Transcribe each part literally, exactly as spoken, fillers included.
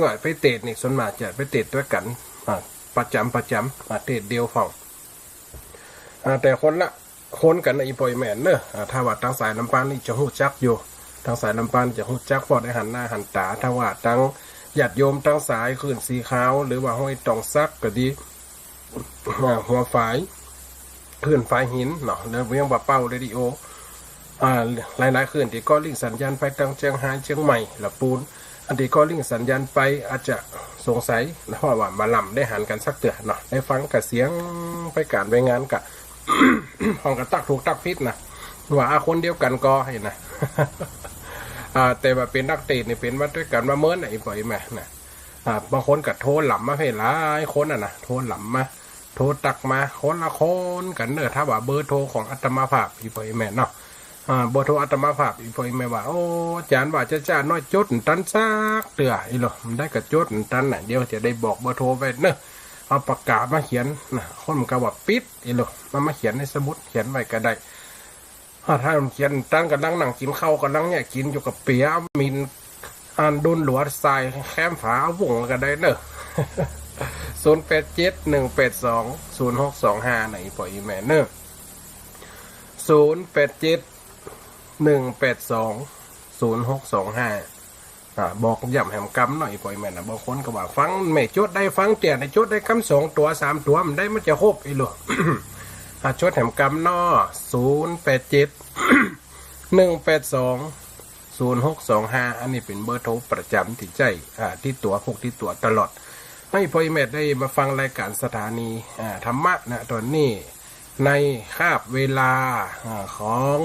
ว่าไปเตสน์นี่ส่วนมากจะไปเตสน์ตวยกั๋น อ่า ประจ๋ำประจ๋ำ อ่า เตสน์เดียวพ่อง อ่า แต่คนละคนกั๋นนะ อี่ป้ออี่แม่เนาะ อ่า ถ้าว่าตางสายลำปางนี่จะฮู้จักอยู่ ตางสายลำปางจะฮู้จัก เพราะได้หันหน้าหันต๋า ถ้าว่าตางญาติโยมตางสายคลื่นสีขาว หรือว่าห้วยตองสักก็ดี อ่า หัวฝาย คลื่นฝายหินเนาะ แล้วเวียงป่าเป้าเรดิโอ อ่า หลายๆ คลื่นตี้ก่อลิงก์สัญญาณไปตางเจียงฮาย เจียงใหม่ ละปูน อันตี้ก่อลิงก์สัญญาณไปอาจจะสงสัยนะ เพราะว่าบ่ล้ำได้หันกั๋นสักเตื้อเนาะ ได้ฟังกะเสียงไปก๋านไปงานกะ ห้องกะตั๊กถูกตั๊กผิดนะ ว่า อ่า คนเดียวกั๋นก่อหั้นนะ อ่า แต่ว่าเป๋นนักเตสน์นี่เป๋นมาตวยกั๋นมาเมินนะ อี่ป้ออี่แม่นะ อ่า บางคนก็โทรหล่ำมาเพ่นหลายคนน่ะนะ โทรหล่ำมา โทรตั๊กมา คนละคนกั๋นเนาะ ถ้าว่าเบอร์โทรของอาตมาภาพ อี่ป้ออี่แม่เนาะ อ่า เบอร์โทรอาตมาภาพ อี่ป้ออี่แม่ว่า โอ้ อาจ๋ารย์ว่าจะ จะน้อย จดตันสักเตื้อ อี่หลอ บ่ได้ก็จดตันน่ะ เดี๋ยวจะได้บอกเบอร์โทรไว้เนาะ เอาปากก๋ามาเขียนนะ คนมันก็ว่าปิ๊ด อี่หลอ เอามาเขียนในสมุด เขียนไว้ก็ได้ อ่า ถ้าเขียนตัน ก่ำลังนั่งกิ๋นข้าว ก่ำลังเยียะกิ๋นอยู่ ก็เปียะมิน อันดุลหลวงสายแคมฝาเอาวงก็ได้เนาะ ศูนย์แปดเจ็ด หนึ่งแปดสอง ศูนย์หกสองห้า นะ อี่ป้ออี่แม่เนาะ ศูนย์แปดเจ็ด หนึ่งแปดสอง ศูนย์หกสองห้า อ่า บอกย้ำแหมกำเนาะ อี่ป้ออี่แม่นะ บางคนก็ว่าฟัง แม่จดได้ฟังเตี้ยนะ จดได้กำสองตั๋วสามตั๋ว มันได้มันจะครบ อี่หลอ อ่า จดแหมกำเนาะ ศูนย์แปดเจ็ด หนึ่งแปดสอง ศูนย์หกสองห้า อันนี้เป๋นเบอร์โทรประจ๋ำตี้ใจ๊ อ่า ติดตั๋ว พกติดตั๋วตลอด ให้ป้ออี่แม่ได้มาฟังรายก๋านสถานี อ่า ธรรมะนะ ต๋อนนี้ ในคาบเวลา อ่า ของ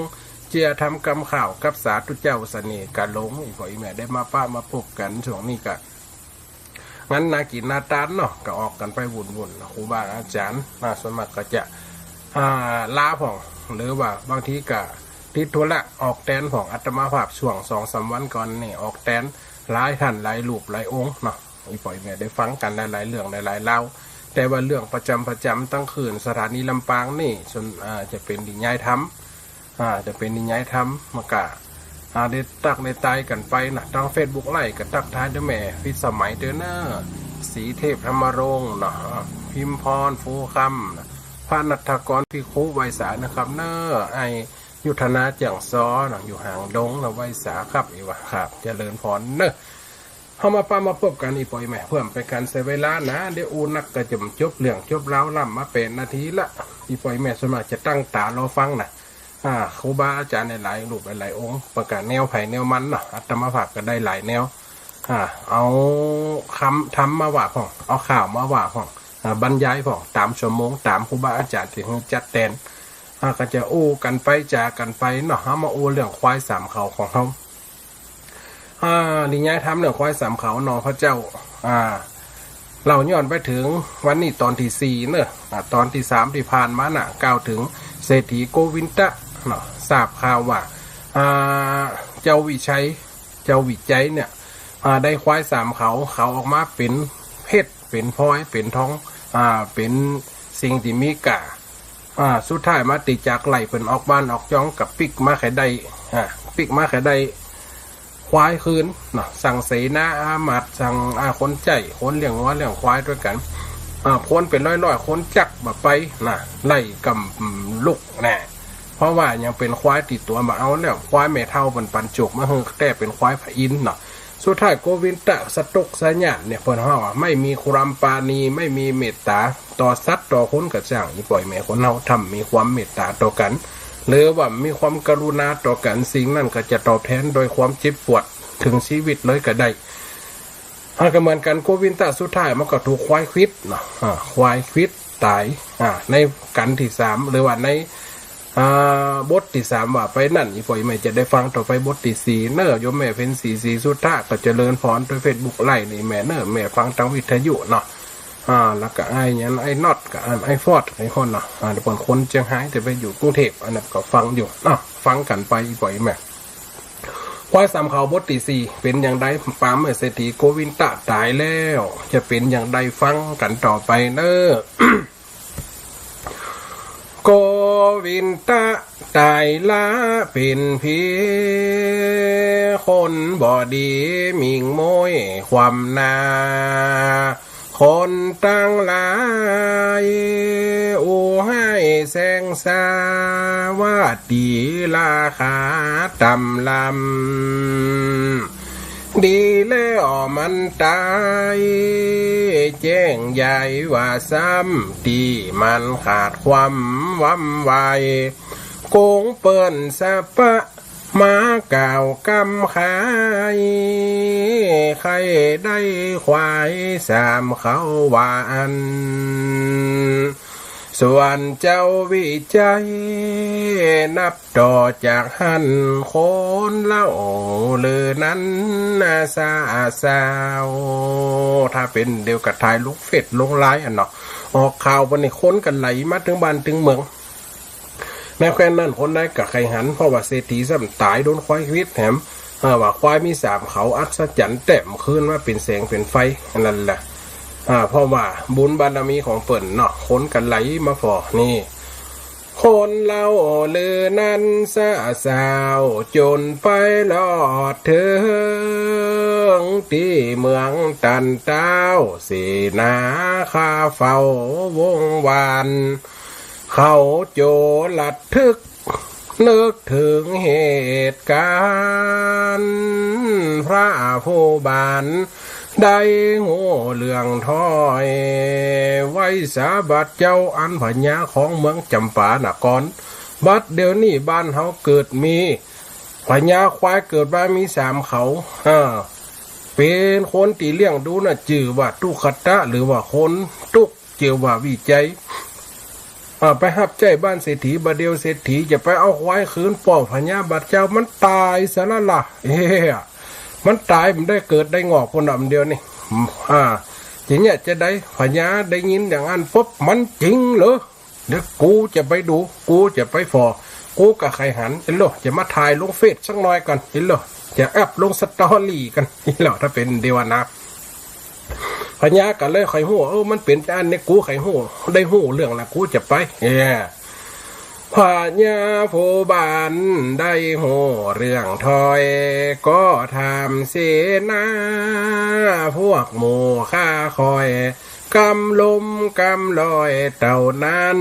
เจียธรรมกำข่าวกับสาธุเจ้าเสน่ห์กาหลง อี่ป้ออี่แม่ได้มาปะมาปบกั๋น ช่วงนี้ก็ งานนากิ๋นนาตานเนาะ ก็ออกกั๋นไปวุ่นๆ ครูบาอาจ๋ารย์นะ ส่วนมากก็จะ อ่า ลาพ่อง หรือว่าบางทีก็ติดธุระออกแตนพ่อง อาตมาภาพช่วงสองสามวันก่อนนี่ออกแตน หลายต้านหลายรูปหลายองค์เนาะ อี่ป้ออี่แม่ได้ฟังกั๋นหลายๆ เรื่องหลายๆ ราว แต่ว่าเรื่องประจ๋ำประจ๋ำตางคืนสถานีลำปางนี่ ส่วน อ่า จะเป๋นตี้ย้ายธรรม อ่า จะเป๋นตี้ย้ายธรรม มันก็ อ่า ได้ตั๊กได้ตายกั๋นไปนะ ตางเฟซบุ๊กไลฟ์ก็ตั๊กทายเจ้าแม่พิสมัยเตื้อเนาะ ศรีเทพธรรมรงค์เนาะ พิมพร ภูคำ พระณัฐกร ภิกขุ ไหว้สานะครับเนาะ ไอ้ยุทธนา แจ่งซ้อเนาะ อยู่หางดงเนาะ ไหว้สาครับ อี่ว่าครับ เจริญพรเนาะ เฮามาปะมาปบกั๋น อี่ป้ออี่แม่ เปื้อบ่เป๋นก๋านเสียเวลานะ เดี๋ยวอู้นักก็จะบ่จบเรื่องจบราว ล่ำมาแปดนาทีละ อี่ป้ออี่แม่ส่วนมากจะตั้งต๋ารอฟังนะ อ่า ครูบาอาจ๋ารย์หลายๆ รูปหลายๆ องค์ เปิ้นก็แนวใผแนวมันเนาะ อาตมาภาพก็ได้หลายแนว อ่า เอากำธรรมมาว่าพ่อง เอาข่าวมาว่าพ่อง อ่า บรรยายพ่อง ต๋ามชั่วโมง ต๋ามครูบาอาจ๋ารย์ตี้หื้อจัดแตน อ่า ก็จะอู้กั๋นไปจ๋ากั๋นไปเนาะ เฮามาอู้เรื่องควายสามเขาของเฮา อ่า ตี้ย้ายธรรมเรื่องควายสามเขาเนาะ พระเจ้า อ่า เล่าย้อนไปเถิงวันนี้ต๋อนตี้สี่เนาะ อ่า ต๋อนตี้สามตี้ผ่านมาน่ะ กล่าวเถิงเศรษฐีโกวินทะเนาะ ทราบข่าวว่า อ่า เจ้าวิชัย เจ้าวิชัยเนี่ย อ่า ได้ควายสามเขา เขาออกมาเป๋นเพชร เป๋นพลอย เป๋นทอง อ่า เป๋นสิ่งตี้มีก้า อ่า สุดท้ายมาตี้จากไล่เปิ้นออกบ้านออกจ้องก็ปิ๊กมาใค่ได้ อ่า ปิ๊กมาใค่ได้ควายคืนเนาะ สั่งเสนาอามาตย์ สั่ง อ่า คนใจ๊ คนเลี้ยงงัวเลี้ยงควายตวยกั๋น อ่า คนเป๋นร้อยๆ คนจั๊กบ่ไปนะ ไล่กำลุกแน่ เพราะว่ายังเป๋นควายตี้ตั๋วบ่เอาแล้ว ควายแม่เฒ่าเปิ้นปันจุกมาหื้อ แต่เป๋นควายพระอินทร์เนาะ สุดท้ายโกวินทะสะตกสะหย้านเนี่ย เปิ้นฮ้องว่าไม่มีความปราณี ไม่มีเมตต๋าต่อสัตว์ต่อคนก็จ้าง อี่ป้ออี่แม่คนเฮาถ้าบ่มีความเมตต๋าต่อกั๋น หรือว่าบ่มีความกรุณาต่อกั๋น สิ่งนั้นก็จะตอบแตนโดยความเจ็บปวดเถิงชีวิตเลยก็ได้ อ่า ก็เหมือนกั๋น โกวินทะสุดท้ายมันก็ถูกควายขวิดเนาะ อ่า ควายขวิดต๋าย อ่า ในกัณฑ์ตี้สาม หรือว่าใน อ่า บทตี้สามว่าไปนั้น อี่ป้ออี่แม่จะได้ฟังต่อไปบทตี้สี่เนาะ โยมแม่เพ็ญศรี ศรีสุทธะ ก็เจริญพรตวยเฟซบุ๊กไลฟ์นี่แม่เนาะ แม่ฟังตางวิทยุเนาะ อ่า แล้วก็ไอ้หยัง ไอ้น็อต กับอันไอ้ฟอร์ด ไอ้คนเนาะ อ่า เปิ้นคนเจียงฮายแต่ไปอยู่กรุงเทพฯ อันนั้นก็ฟังอยู่เนาะ ฟังกั๋นไป อี่ป้ออี่แม่ ควายสามเขาบทตี้สี่ เป๋นอย่างใด ปางเมื่อเศรษฐีโกวินทะต๋ายแล้ว จะเป๋นอย่างใด ฟังกั๋นต่อไปเนาะ โกวินทะ ต๋ายละเป๋นผี คนบ่ดีหมิ่งโม้ยความหน้า คนตังหลายอู้ฮ้ายแซงซา ว่าตี๋ราคาต่ำลำ ดีแล้วมันต๋าย แจ้งยายว่าซ้ำ ตี้มันขาดความวำไว โกงเปิ้นสะปะ มากล่าวกำขาย ใค่ได้ควายสามเขาว่าอั้น ส่วนเจ้าวิชัย นับต่อจากหั้น คนเล่าลือนั้นสะสาว ถ้าเป๋นเดี๋ยวก็ถ่ายลงเฟซลงไลน์อันเนาะ ออกข่าวไปนี่คนก็ไหลมาเถิงบ้านเถิงเมือง ในแคว้นนั้นคนใดก็ใค่หัน เพราะว่าเศรษฐีซ้ำต๋ายโดนควายขวิดแถม อ่า ว่าควายมีสามเขาอัศจรรย์แต้มคืนมาเป๋นแสงเป๋นไฟ อันนั้นแหละ อ่า เพราะว่าบุญบารมีของเปิ้นเนาะ คนก็ไหลมาผ่อ นี่ คนเล่าลือนั้นสะสาว จ๋นไปรอดเถิง ตี้เมืองตันเต้า เสนาข้าเฝ้าวงวาน เขาโจระทึก นึกเถิงเหตุก๋ารณ์ พระผู้บานได้ฮู้เรื่องถ้อย ไว้สาบัดเจ้า อันพญาของเมืองจำปานคร บัดเดี๋ยวนี้บ้านเฮาเกิดมีพญาควายเกิดมามีสามเขา อ่า เป๋นคนตี้เลี้ยงดูน่ะ จื้อว่าตุ๊กตะ หรือว่าคนตุ๊ก จื้อว่าวิชัย อ่า ไปฮับใจ๊บ้านเศรษฐี บ่าเดี่ยวเศรษฐีจะไปเอาควายคืนป้อพญาบัดเจ้า มันต๋ายเสียแล้วล่ะ เอ้ย มันต๋าย มันได้เกิดได้งอกปู้นน่ะ บ่าเดี่ยวนี่ อ่า จะเนี่ยจะได้ พญาได้ยินอย่างนั้นปุ๊บ มันจริงเหรอ เดี๋ยวกูจะไปดู กูจะไปผ่อ กูก็ใค่หัน เห็นโล จะมาถ่ายลงเฟซสักหน่อยก่อน เห็นโล จะอัปลงสตอรี่ก่อน เห็นโล ถ้าเป๋นเดี๋ยวนะ พญาก็เลยใค่ฮู้ เออ มันเป๋นจาอั้นนี่ กูใค่ฮู้ ได้ฮู้เรื่องละ กูจะไป เอ้ย พญาผู้บานได้ฮู้เรื่องถ้อย ก็ถามเสนา พวกหมู่ข้าคอย กำลมกำลอยเต้านั้น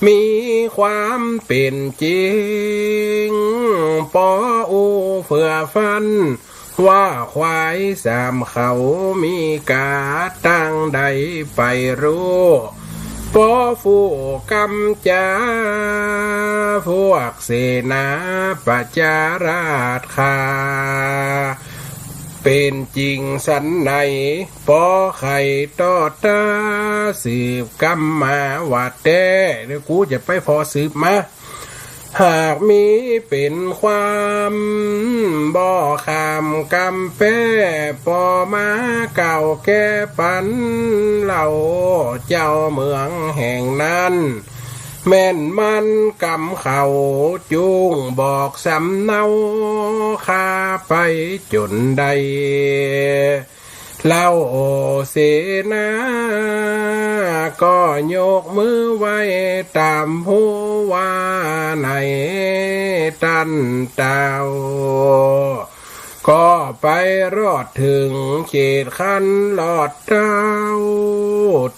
มีความเป๋นจริง ปออู้เฟื่อฟั่น ว่าควายสามเขามีก๋าตังใดไปฮู้ ปอฟู่กำจา พวกเสนาประชาราษฎร์ข้า เป๋นจริงสันไหน ปอใค่ต่อต้า สืบกำมาว่าแต๊ เดี๋ยวกูจะไปผ่อสืบมา หากมีเป๋นความบ่ขามกำแป๊ ปอมาเก่าแก้ปันเล่า เจ้าเมืองแห่งนั้น แม่นมันกำเขาจุ่งบอกสำเนา ข้าไปจ๋นได้ เล่าเสนา ก็ยกมือไหว้ต๋ามผู้ว่าในตันเต้า ก็ไปรอดเถิงเขตคันลอดเต้า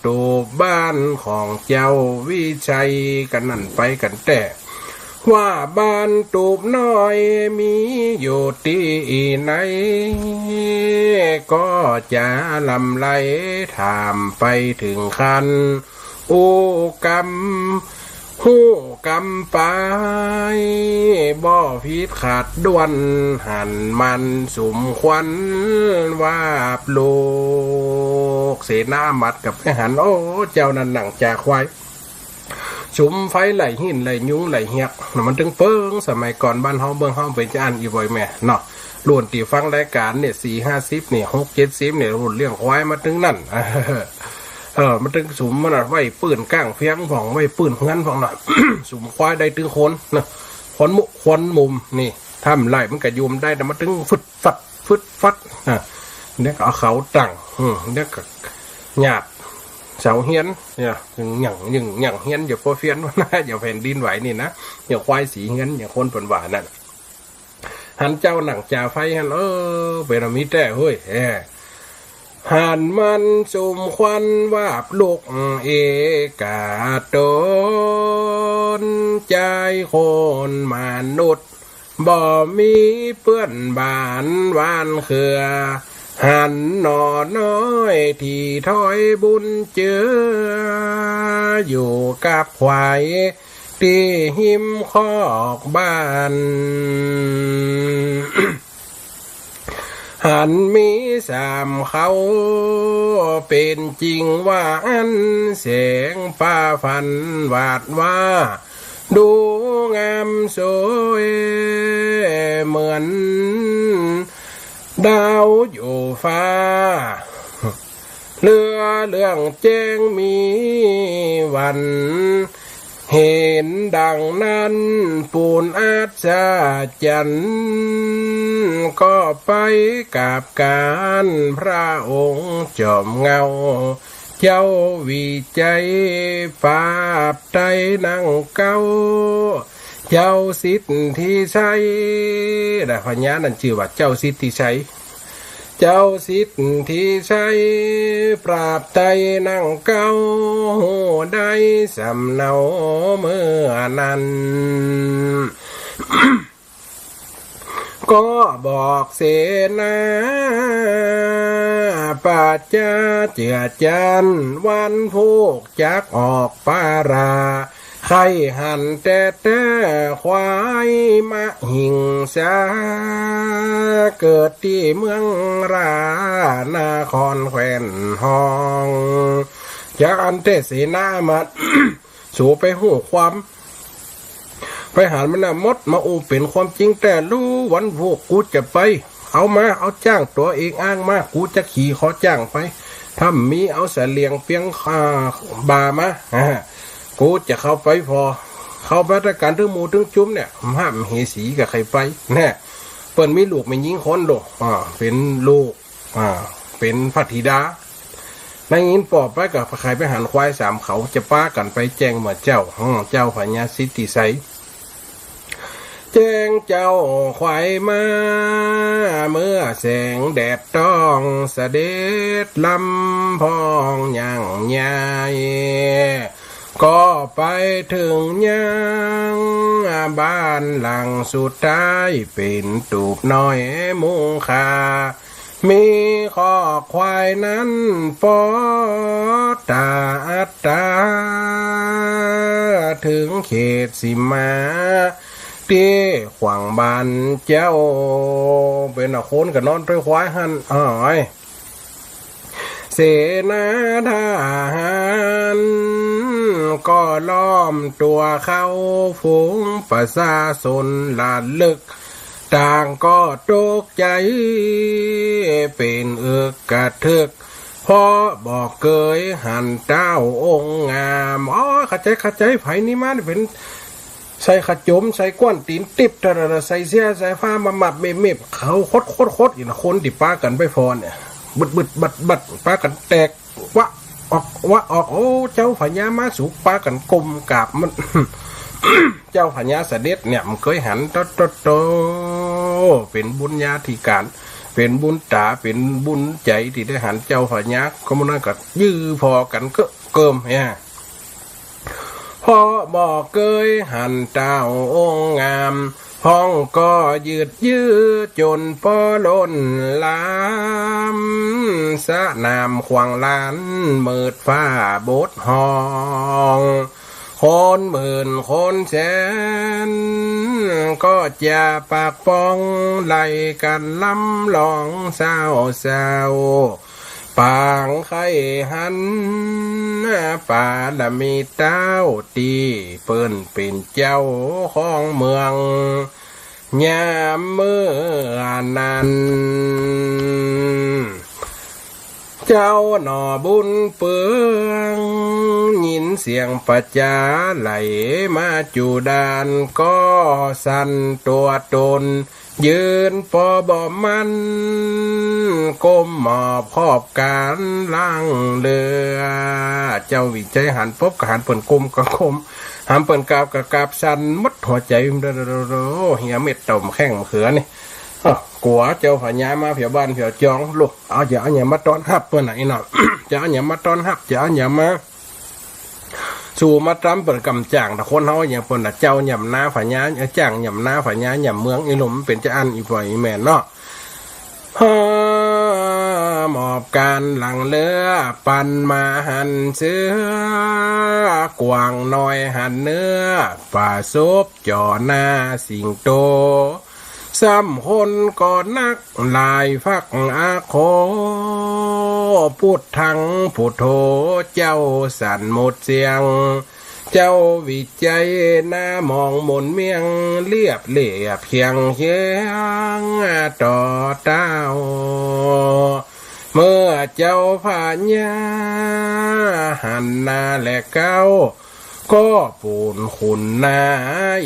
ตูบบ้านของเจ้าวิชัย กั๋นนั้นไปกั๋นแต๊ ว่าบ้านตูบน้อยมีอยู่ตี้ไหน ก็จะลำไลถามไปเถิงคัน อู้กำฮู้กำไป บ่ผิดขาดด้วน หันมันสมควรว่าปลูก เสนาอามัตย์ก็ไปหัน โอ้ เจ้านั้นนั่งจ่าควาย สุมไฟไหล่หิ้นไหล่ยุงไหล่เฮียก มันตึงเปิง สมัยก่อนบ้านเฮาเมืองเฮาเป๋นจาอั้น อี่บ่อยแม่เนาะ รุ่นตี้ฟังรายก๋านเนี่ย สี่ห้าสิบเนี่ย หกเจ็ดสิบเนี่ย รุ่นเลี้ยงควายมาตึงนั้น เออ มันตึงสุมมันน่ะ ไว้ปื้นก้างเฟียงพ่อง ไว้ปื้นเฮือนพ่องน่ะ สุมควายได้ตึงคนน่ะ คนมุ คนมุมนี่ ถ้ามันไล่มันก็อยู่บ่ได้ แต่มันตึงฟึดฟัด ฟึดฟัด อ่ะ เดี๋ยวก็เอาเขาตั้ง อืม เดี๋ยวก็หยาบ เสาเฮือน เนี่ย หยิ่งหยั่ง หยิ่งหยั่งเฮือน อย่าป้อเฟี้ยน ว่านะ อย่าแผ่นดินไหวนี่นะ อย่าควายสีเฮือน อย่างคนเปิ้นว่านั่น หันเจ้านั่งจ่าไฟหั้น เออ เป๋นอะมีแต๊เฮ้ย แอ หันมันสุมควันวาบลุกเอกาตน จายคนมนุษย์ บ่มีเปื้อนบ้านหวานเครือ หันหน่อน้อยตี้ถอยบุญเจือ อยู่กับควายตี้ฮิมคอกบ้าน หันมีสามเขา เป๋นจริงว่าอั้น แสงป้าฝันหวาดว่า ดูงามสวยเหมือนดาวอยู่ฟ้า เรือเรื่องแจ้งมีวัน เห็นดังนั้นปูนอัศจรรย์ ก็ไปกราบกรานพระองค์จอมเงา เจ้าวิชัยปราบไตรนังเก๊า เจ้าสิทธิชัย นะ พญานั้นจื้อว่าเจ้าสิทธิชัย เจ้าสิทธิชัยปราบไตรนังเก๊า ได้สำเนาเมื่อนั้น ก็บอกเสนา ประชาเจื้อจั้น วันพูกจักออกปารา ใค่หันแต๊แต๊ควายมหิงสา เกิดตี้เมืองรา นครแคว่นฮ้อง จักอันแต๊เสนามา สูไปฮู้ความ ไปหันมันนะหมด มาอู้เป๋นความจริงแต๊ ลูวันพูกกูจะไป เอามา เอาจ้างตั๋วเอกอ้างมา กูจะขี่คอจ้างไป ถ้ามีเอาเสลียงเปียง อ่า บ่ามา อ่า กูจะเข้าไปผ่อ เข้าไปตะก๋านตึงหมู่ตึงจุมเนี่ย มหามเหสีกับใค่ไป แน่ เปิ้นมีลูกแม่ญิงคนโด อ่า เป๋นลูก อ่า เป๋นพระธิดา ได้ยินป้อไปก็ใค่ไปหันควายสามเขา จะปากั๋นไปแจ้งเมื่อเจ้า อืม เจ้าพญาสิทธิชัย แจ้งเจ้าควายมา เมื่อแสงแดดต้อง เสด็จลำพองอย่างใหญ่ ก็ไปเถิงยังบ้านหลังสุดท้าย เป๋นตูบน้อยมุงคา มีคอกควายนั้นปอตาอัตตา เถิงเขตสีมา ตี้ขวางบ้านเจ้า เป๋นอะคนก็นอนตวยควายหั้น อ้อย เสนาทหารก็ล้อมตั๋วเข้า ฝูงประชาชนละลึก ต่างก็ตกใจ๋ เป๋นเอิกกระเทิก เพราะบ่เกยหันเต้าองค์งาม อ๋อ เข้าใจ๋ เข้าใจ๋ ใผนี่มาเป๋น ใส่ขาจ๋ม ใส่ก้วนตี๋นติ๊บ ตะละละ ใส่เสี้ย ใส่ผ้ามามับเมบๆ เขาขดขดขด อีกนะ คนตี้ปากั๋นไปผ่อเนี่ย บึดบึดบัดบัด ปากั๋นแตก วะออก วะออก โอ้ เจ้าพญามาสุข ปากั๋นก้มกราบมัน เจ้าพญาเสด็จเนี่ย มันเกยหัน โต โต โต เป๋นบุญญาธิการ เป๋นบุญต๋า เป๋นบุญใจ๋ตี้ได้หันเจ้าพญา ก็มื้อนั้นก็ยื้อผ่อกั๋นเกอะเกิมเนี่ย เพราะบ่เกยหันเต้าองค์งาม พองก็ยืดยื้อจ๋นปอล้นหลาม สนามขว้างหลานมืดฟ้าบดห้อง คนหมื่นคนแสน ก็จะปากปองไล่กั๋นลำร้องเศร้าเศร้า ปางใค่หัน ปารมีเต้าตี้เปิ้นเป๋นเจ้าของเมือง ยามเมื่อนั้น เจ้าหน่อบุญเปือง ยินเสียงประชาไหลมาจุดาน ก็สั่นตั๋วตน ยืนปอบ่มั่น ก้มหมอบขอบก๋านหลังเลือ เจ้าวิชัยหันปบก็หันเปิ้นก้มก็ก้ม หันเปิ้นกราบก็กราบ สั่นหมดหัวใจ๋ เหียเม็ดต่อมแข้งเขือนี่ อ้อ กั๋วเจ้าพญามาเผียวบ้านเผียวจอง ลูก เอา จะเอาหยังมาต้อนฮับเปิ้นน่ะ อี้น้อง จะเอาหยังมาต้อนฮับ จะเอาหยังมา สู่มาต๋ามเปิ้นก่ำจ้าง ถ้าคนเฮาอย่างเปิ้นน่ะ เจ้าหย่ำนาพญา เอ่อ จ้างหย่ำนาพญา หย่ำเมือง อี้ลุ่มเป๋นจาอั้น อี่ป้ออี่แม่เนาะ ฮา หมอบก๋านหลังเลือ ปันมาหันเสื้อ กว้างน้อยหันเนื้อ ป่าสบจ่อหน้าสิงโต ซ้ำคนก็นักหลายฟักอาโค ปุทธังพุทโธ เจ้าสั่นหมดเสียง เจ้าวิชัยหน้ามองมนเมี่ยง เรียบเรียบเคียงเคียงต่อเต้า เมื่อเจ้าพญาหันหน้าแลเก๊า ก็ปูนขุนน่า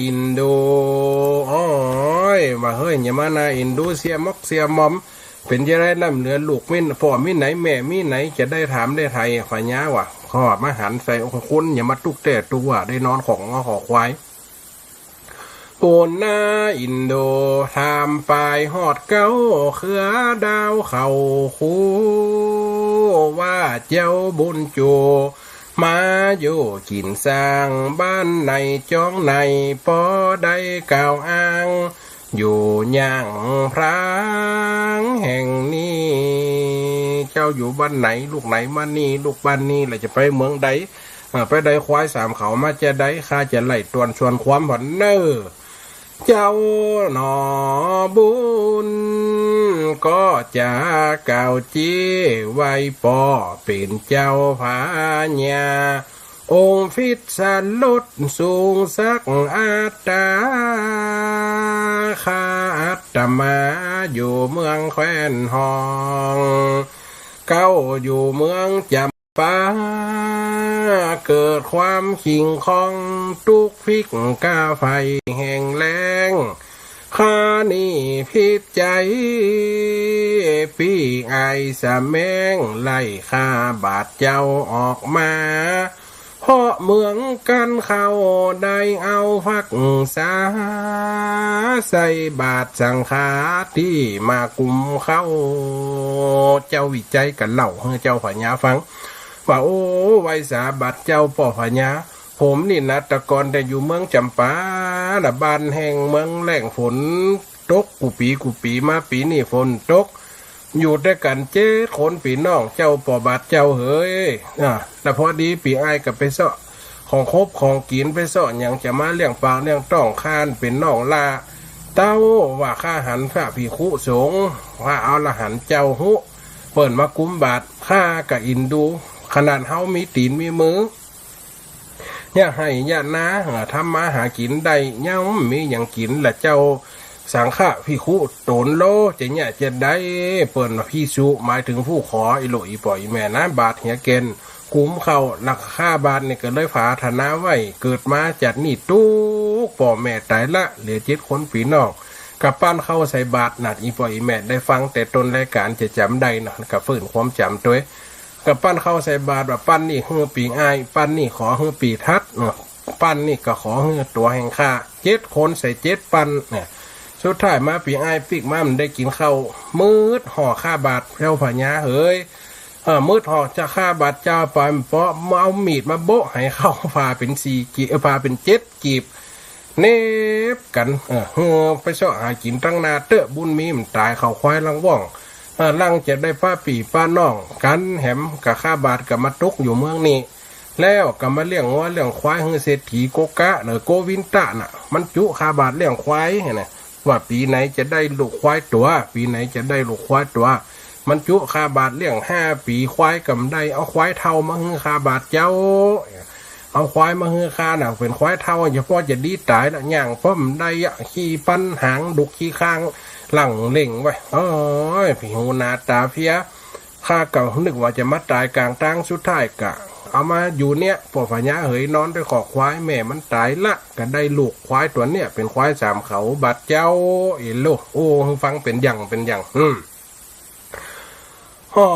อินดู โอ้ย ว่าเฮ้ย อย่ามาน่าอินดู เสียมอกเสียหมอม เป๋นจะได้ร่ำเหลือ ลูกมี ป้อมีไหน แม่มีไหน จะได้ถามได้ไถ่พญาว่า ข้อมาหันใส่องค์คุณ อย่ามาตุ๊กแต๊ตุ๊กว่า ได้นอนของงัวของควาย ปูนน่าอินดู ถามปายฮอดเก๊า เครือดาวเขาคู่ ว่าเจ้าบุญจู มาอยู่กิ๋นสร้างบ้านไหนจองไหน ปอได้กล่าวอ้าง อยู่ย่างพรางแห่งนี้ เจ้าอยู่บ้านไหน ลูกไหนมานี่ ลูกบ้านนี้ แล้วจะไปเมืองใด เอ่อ ไปได้ควายสามเขามาจะใด ข้าจะไล่ตวนชวนความผ่อนเน่อ เจ้าหนอบุญ ก็จะกล่าวจี้ไหว้ป้อเป๋นเจ้าพญา องค์พิศลดสูงสักอัตตา ข้าอัตมาอยู่เมืองแคว้นฮอง เก๊าอยู่เมืองจำ ปา เกิดความขิงข้อง ตุ๊กข์พิกาไฟแห้งแล้ง ข้านี่ผิดใจ๋ ปี้อายสะแมง ไล่ข้าบาทเจ้าออกมา เพราะเมืองกันเขาได้เอาภักษา ใส่บาทสังฆาตี้มากุมเข้า เจ้าวิชัยก็เล่าหื้อเจ้าพญาฟัง ว่า โอ้ ไหว้สาบาทเจ้าป้อพญา ผมนี่นะ แต่ก่อนแต่อยู่เมืองจ๋ำปานะ บ้านแห้งเมืองแล้ง ฝนตกกู้ปี๋กู้ปี๋ มาปี๋นี้ฝนตก อยู่ตวยกั๋นเจ็ดคนปี้น้อง เจ้าป้อบาทเจ้าเหย อ่า แล้วพอดีปี้อ้ายก็ไปเซาะของคบของกิ๋น ไปเซาะหยังจะมาเลี้ยงปากเลี้ยงต๊อง ข้าเป๋นน้องหล้า เต้าว่าข้าหันพระภิกขุสงฆ์ พระอรหันต์เจ้าฮู้ เปิ้นมากุมบาท ข้าก็อินดู ขนาดเฮามีตี๋นมีมือ เยียะไฮ่เยียะนา เอ่อ ทำมาหากิ๋นได้ ยังมีหยังกิ๋น และเจ้าสังฆภิกขุต๋นโล จะเยียะจะใด เปิ้นว่าภิกษุ หมายเถิงผู้ขอ อีหลูอีป้ออีแม่นะ บาทเหียเก่น กุมเข้า แล้วข้าบาทนี่ก็เลยผาถนาไว้ เกิดมาจัดนี้ตุ๊กข์ ป้อแม่ต๋ายละ เหลือเจ็ดคนปี้น้อง ก็ปั้นเข้าใส่บาทนะ อีป้ออีแม่ได้ฟังแต่ต้นรายก๋านจะจ๋ำได้นะ ก็ฟื้นความจ๋ำตวย ก็ปั้นเข้าใส่บาท ว่าปั้นนี่หื้อปี้อ้าย ปั้นนี่ขอหื้อปี้ทัดเนาะ ปั้นนี่ก็ขอหื้อตั๋วแห่งข้า เจ็ดคนใส่เจ็ดปั้นเนี่ย สุดท้ายมาปี้อ้ายปิ๊กมา มันได้กิ๋นข้าว มืดห่อข้าบาท เจ้าพญาเหย เออ มืดห่อจะข้าบาทเจ้าไป เปาะเอามีดมาโบ๊ะ หื้อข้าวผ่าเป๋นสี่กีบ เออ ผ่าเป๋นเจ็ดกีบ เน็บกั๋น เออ หื้อไปเซาะหากิ๋นตังหน้าเต๊อะ บุญมีมันต๋าย เข้าควายหลังว่อง เออ หลังจะได้ปะปี้ปะน้องกั๋น แหมก็ข้าบาทก็มาตุ๊กข์อยู่เมืองนี้ แล้วก็มาเลี้ยงงัวเลี้ยงควายหื้อเศรษฐีโกกะ หรือโกวินตะน่ะ มันจุข้าบาทเลี้ยงควายหั้นนะ ว่าปี๋ไหนจะได้ลูกควายตั๋ว ปี๋ไหนจะได้ลูกควายตั๋ว มันจุข้าบาทเลี้ยงห้าปี๋ ควายก็บ่ได้ เอาควายเฒ่ามาหื้อข้าบาทเจ้า เอาควายมาหื้อข้าน่ะ เป๋นควายเฒ่า เฉพาะจะดีต๋ายละ ย่างป้อมได้อะ ขี้ปันหาง ดุกขี้คาง หลังเล่งไว้ โอ้ย ผิวหน้าต๋าเพลีย ข้าก็นึกว่าจะมาต๋ายก๋างตาง สุดท้ายก็ เอามาอยู่เนี่ย ป้อพญาเหยนอนตวยคอกควาย แม่มันต๋ายละ ก็ได้ลูกควายตั๋วเนี่ย เป๋นควายสามเขา บาดเจ้า เอโล โอ้ ฟังเป๋นอย่าง เป๋นอย่าง อืม ฮอ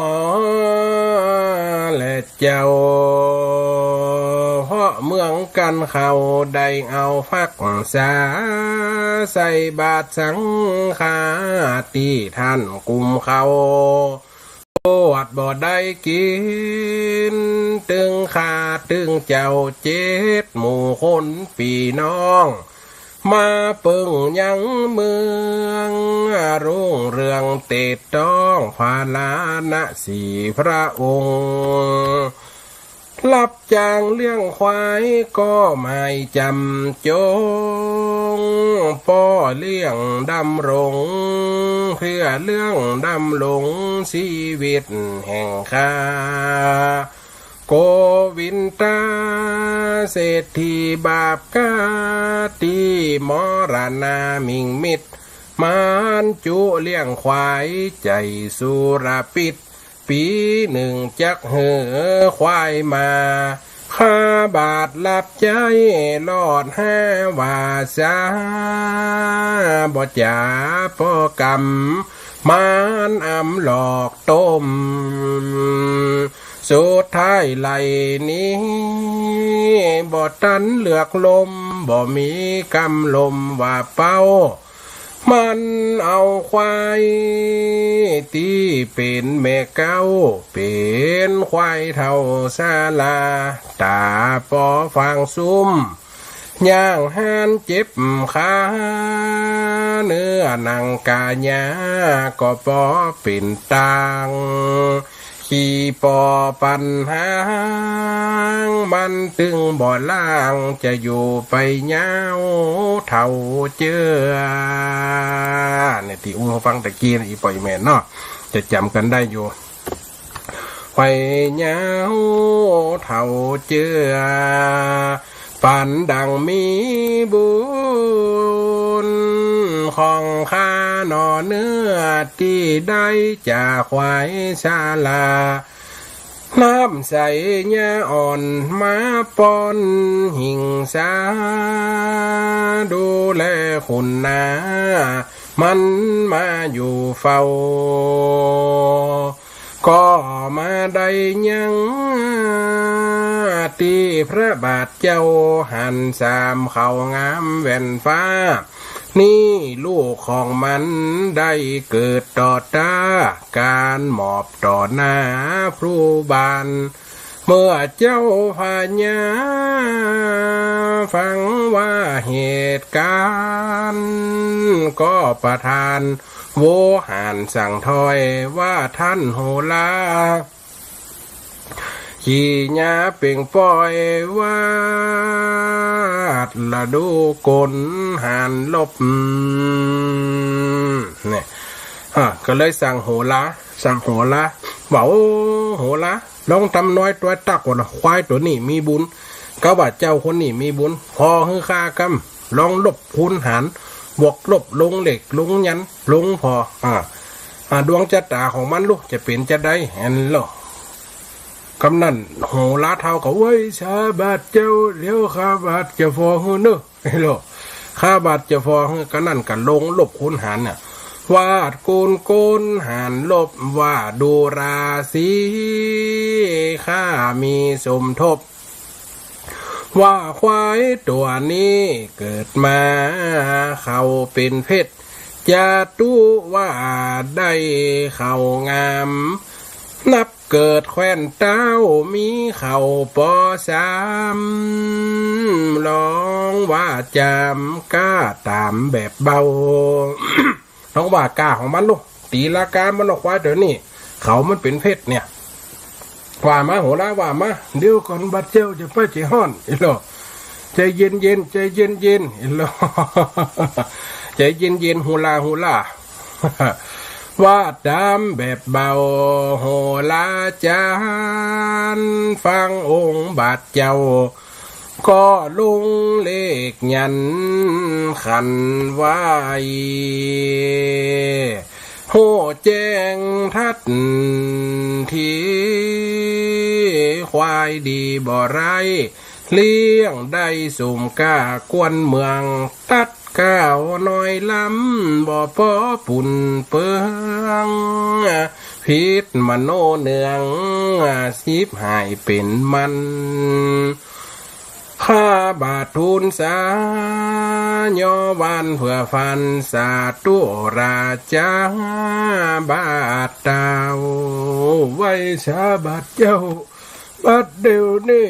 แลเจ้า เพราะเมืองกันเขาได้เอาฟักษา ใส่บาตรสังฆา ตี้ท่านกุมเขา อดบ่ได้กิ๋น ตึงข้าตึงเจ้าเจ็ดหมู่คนปี้น้อง มาเปิงยังเมือง รุ่งเรืองเตศต้อง พาราณสีพระองค์ รับจ้างเลี้ยงควายก็ไม่จำจง ป้อเลี้ยงดำรง เพื่อเรื่องดำรงชีวิตแห่งข้า โกวินตา เศรษฐีบาปกา ตี้มรณามิงมิตร มานจุเลี้ยงควายใจ๋สุรพิษ ปี๋นึ่งจักหื้อควายมา ข้าบาดรับใจ๊รอดห้าวาสา บ่จ๋าป้อกำ มานอำหลอกต้ม สุดท้ายไล่หนี บ่ตันเลือกลม บ่มีกำลมว่าเป้า มันเอาควาย ตี้เป๋นแม่เก๊า เป๋นควายเฒ่าสารา ต๋าปอฟางซุ่ม ย่างฮ้านเจ็บขา เนื้อหนังก๋ายา ก็ปอเป๋นตาง ขี่ปอปั่นหาง มันตึงบ่ล่าง จะอยู่ไปยาวเฒ่าเจื้อ เนี่ย ตี้อู้ฟังตะกี้นะ อี่ป้ออี่แม่เนาะ จะจ๋ำกั๋นได้อยู่ ไปยาวเฒ่าเจื้อ ปานดังมีบุญ ของข้าหนอเนื้อ ตี้ได้จากควายสารา น้ำใสยาอ่อนมาป้อนหิงสา ดูแลขุนนา มันมาอยู่เฝ้า ก็มาได้ยัง ตี้พระบาทเจ้า หันสามเขางามแว่นฟ้า นี่ลูกของมันได้เกิดต่อต๋า ก๋านหมอบต่อหน้าผู้บาน เมื่อเจ้าพญาฟังว่าเหตุก๋ารณ์ ก็ประทานโวหารสั่งถ้อยว่า ท่านโหรา ขี้ยาเป่งป้อยวาด ละดูกลหารลบ เนี่ย อ่ะ ก็เลยสั่งโหรา สั่งโหรา ว่า โอ้ โหรา ลองตำน้อยตวยตักก่อนนะ ควายตั๋วนี้มีบุญ กาว่าเจ้าคนนี้มีบุญ ผ่อหื้อข้ากำ ลองลบคูณหาร บวกลบลงเลขลงยันต์ลงผ่อ อ่า อ่า ดวงจะต๋าของมันลูกจะเป๋นจะใด หันเล่า กำนั้นโหราเฒ่าก็ เว้ย สาบาทเจ้า เดี๋ยวข้าบาทจะผ่อหื้อเน่อ เฮ้ยโล ข้าบาทจะผ่อหื้อ กำนั้นก็ลงลบคูณหารเนี่ย วาดคูณโกณหารลบ ว่าดูราศี ข้ามีสมทบ ว่าควายตั๋วนี้เกิดมา เขาเป๋นเพศ จะตุ๊ว่าได้เขางาม นับเกิดแคว้นเต้า มีเขาปอสาม ลองว่าจามก้าต๋ามแบบเบา ลองว่ากาของมันลูก ตี๋ลากามันลูก ควายตั๋วนี้ เขามันเป๋นเพศเนี่ย ว่ามาโหรา ว่ามา เดี๋ยวก่อนบาทเจ้าจะไปจะฮ้อน อีหลอ ใจเย็นๆ ใจเย็นๆ อีหลอ ใจเย็นๆ โหรา โหรา ว่าต๋ามแบบเบา โหราจ๋ารย์ ฟังองค์บาทเจ้า ก็ลงเลขยันต์ขันไว้ ฮู้แจ้งทันที ควายดีบ่ไร้ เลี้ยงได้สมก้าควรเมือง ตัดก้าวน้อยลำบ่ปอปุ้นเปือง ผิดมโนเนือง สิบหายเป๋นมัน ข้าบาททูลสา ย่อวานเผื่อฟัน สาธุราจาบาทเต้า ไหว้สาบาทเจ้า บัดเดี๋ยวนี้